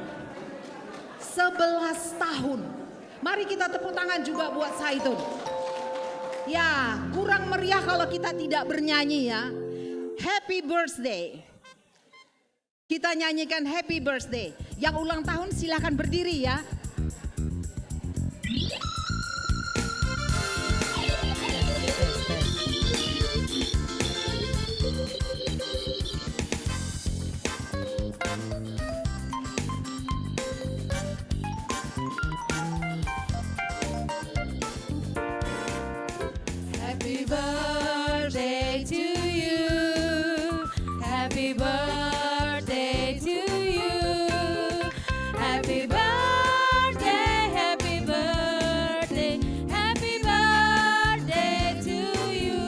sebelas tahun. Mari kita tepuk tangan juga buat Saitun. Ya, kurang meriah kalau kita tidak bernyanyi ya. Happy birthday. Kita nyanyikan Happy Birthday. Yang ulang tahun silahkan berdiri ya. Happy birthday to you. Happy birthday to you. Happy birthday, happy birthday, happy birthday to you.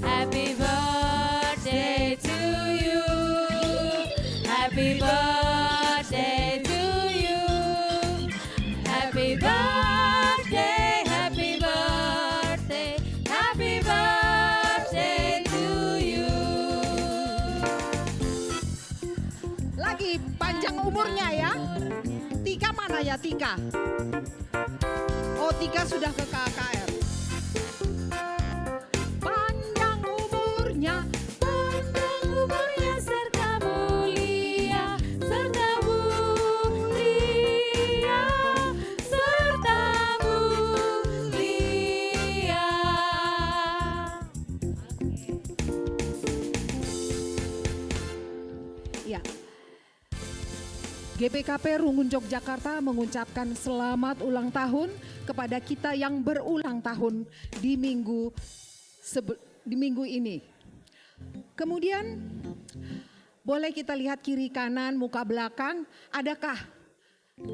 Happy birthday to you. Happy birthday to you. Happy birthday, happy birthday, happy birthday to you. Lagi panjang umurnya ya. Tika mana ya Tika? Oh, Tika sudah ke K K R. Panjang umurnya, panjang umurnya serta mulia, serta mulia, serta mulia. Ya. G P K P Rungun Yogyakarta mengucapkan selamat ulang tahun kepada kita yang berulang tahun di minggu sebe-, di minggu ini. Kemudian, boleh kita lihat kiri kanan, muka belakang, adakah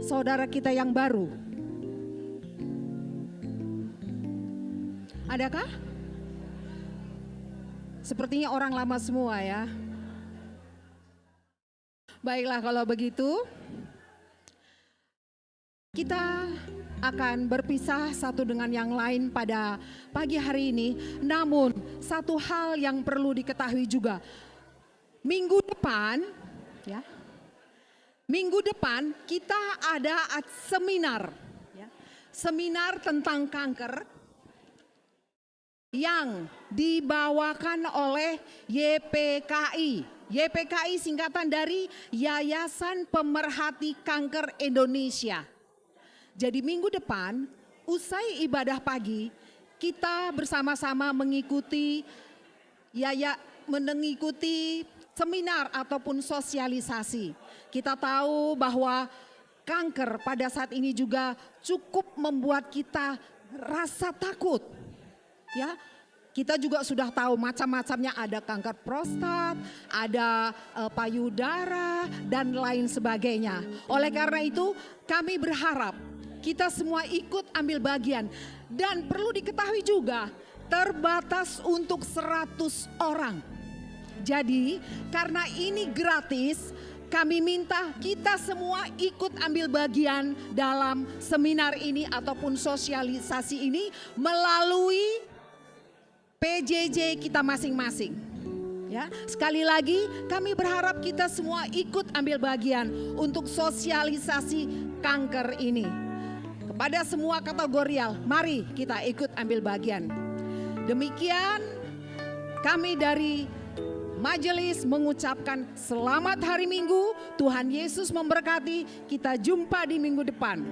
saudara kita yang baru? Adakah? Sepertinya orang lama semua ya. Baiklah, kalau begitu, kita akan berpisah satu dengan yang lain pada pagi hari ini. Namun, satu hal yang perlu diketahui juga. Minggu depan, ya, minggu depan kita ada at-, seminar, ya. Seminar tentang kanker yang dibawakan oleh Y P K I. Y P K I singkatan dari Yayasan Pemerhati Kanker Indonesia. Jadi, minggu depan, usai ibadah pagi, kita bersama-sama mengikuti, ya, ya, mengikuti seminar ataupun sosialisasi. Kita tahu bahwa kanker pada saat ini juga cukup membuat kita rasa takut. Ya, kita juga sudah tahu macam-macamnya, ada kanker prostat, ada, eh, payudara, dan lain sebagainya. Oleh karena itu, kami berharap kita semua ikut ambil bagian. Dan perlu diketahui juga, terbatas untuk seratus orang. Jadi, karena ini gratis, kami minta kita semua ikut ambil bagian dalam seminar ini ataupun sosialisasi ini melalui P J J kita masing-masing. Ya, sekali lagi, kami berharap kita semua ikut ambil bagian untuk sosialisasi kanker ini. Kepada semua kategorial, mari kita ikut ambil bagian. Demikian kami dari majelis mengucapkan selamat hari Minggu, Tuhan Yesus memberkati, kita jumpa di minggu depan.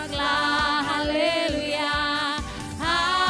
Haleluya, haleluya, haleluya.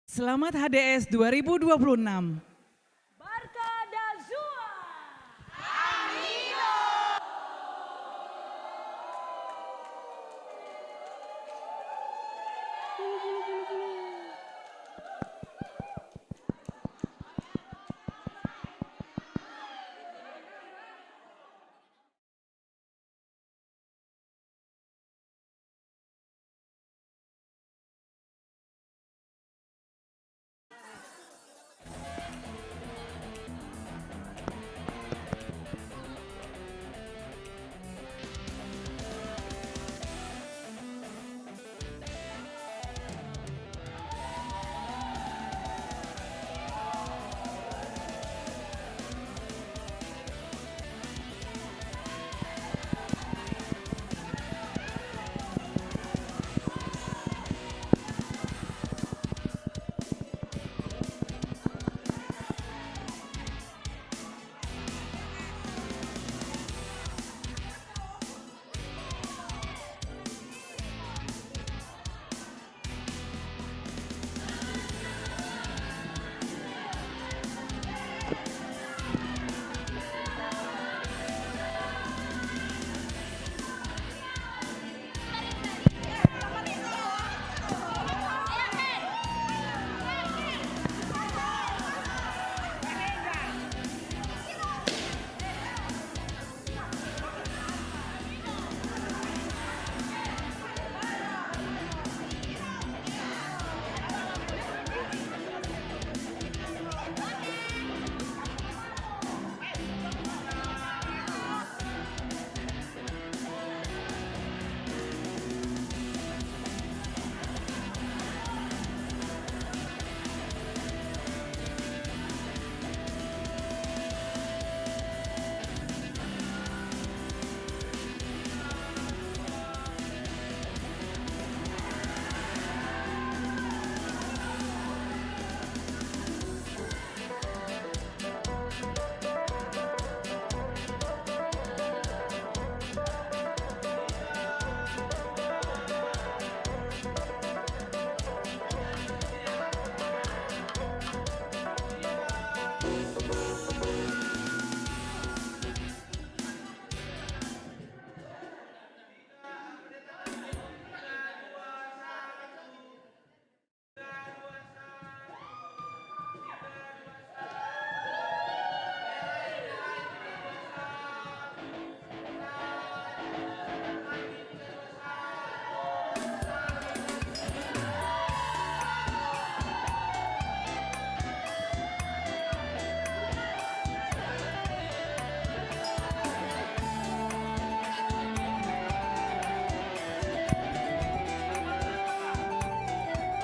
Selamat H D S dua ribu dua puluh enam. Barkadazua.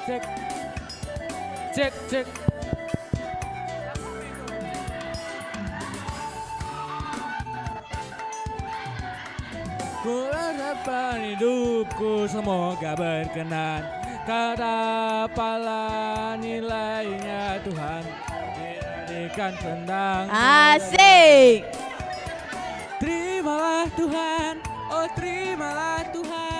Cek. Cek, cek. Kuharapkan hidupku semoga berkenan. Kata pala nilainya Tuhan, dijadikan tentang. Asik. Terimalah Tuhan, oh, terimalah Tuhan.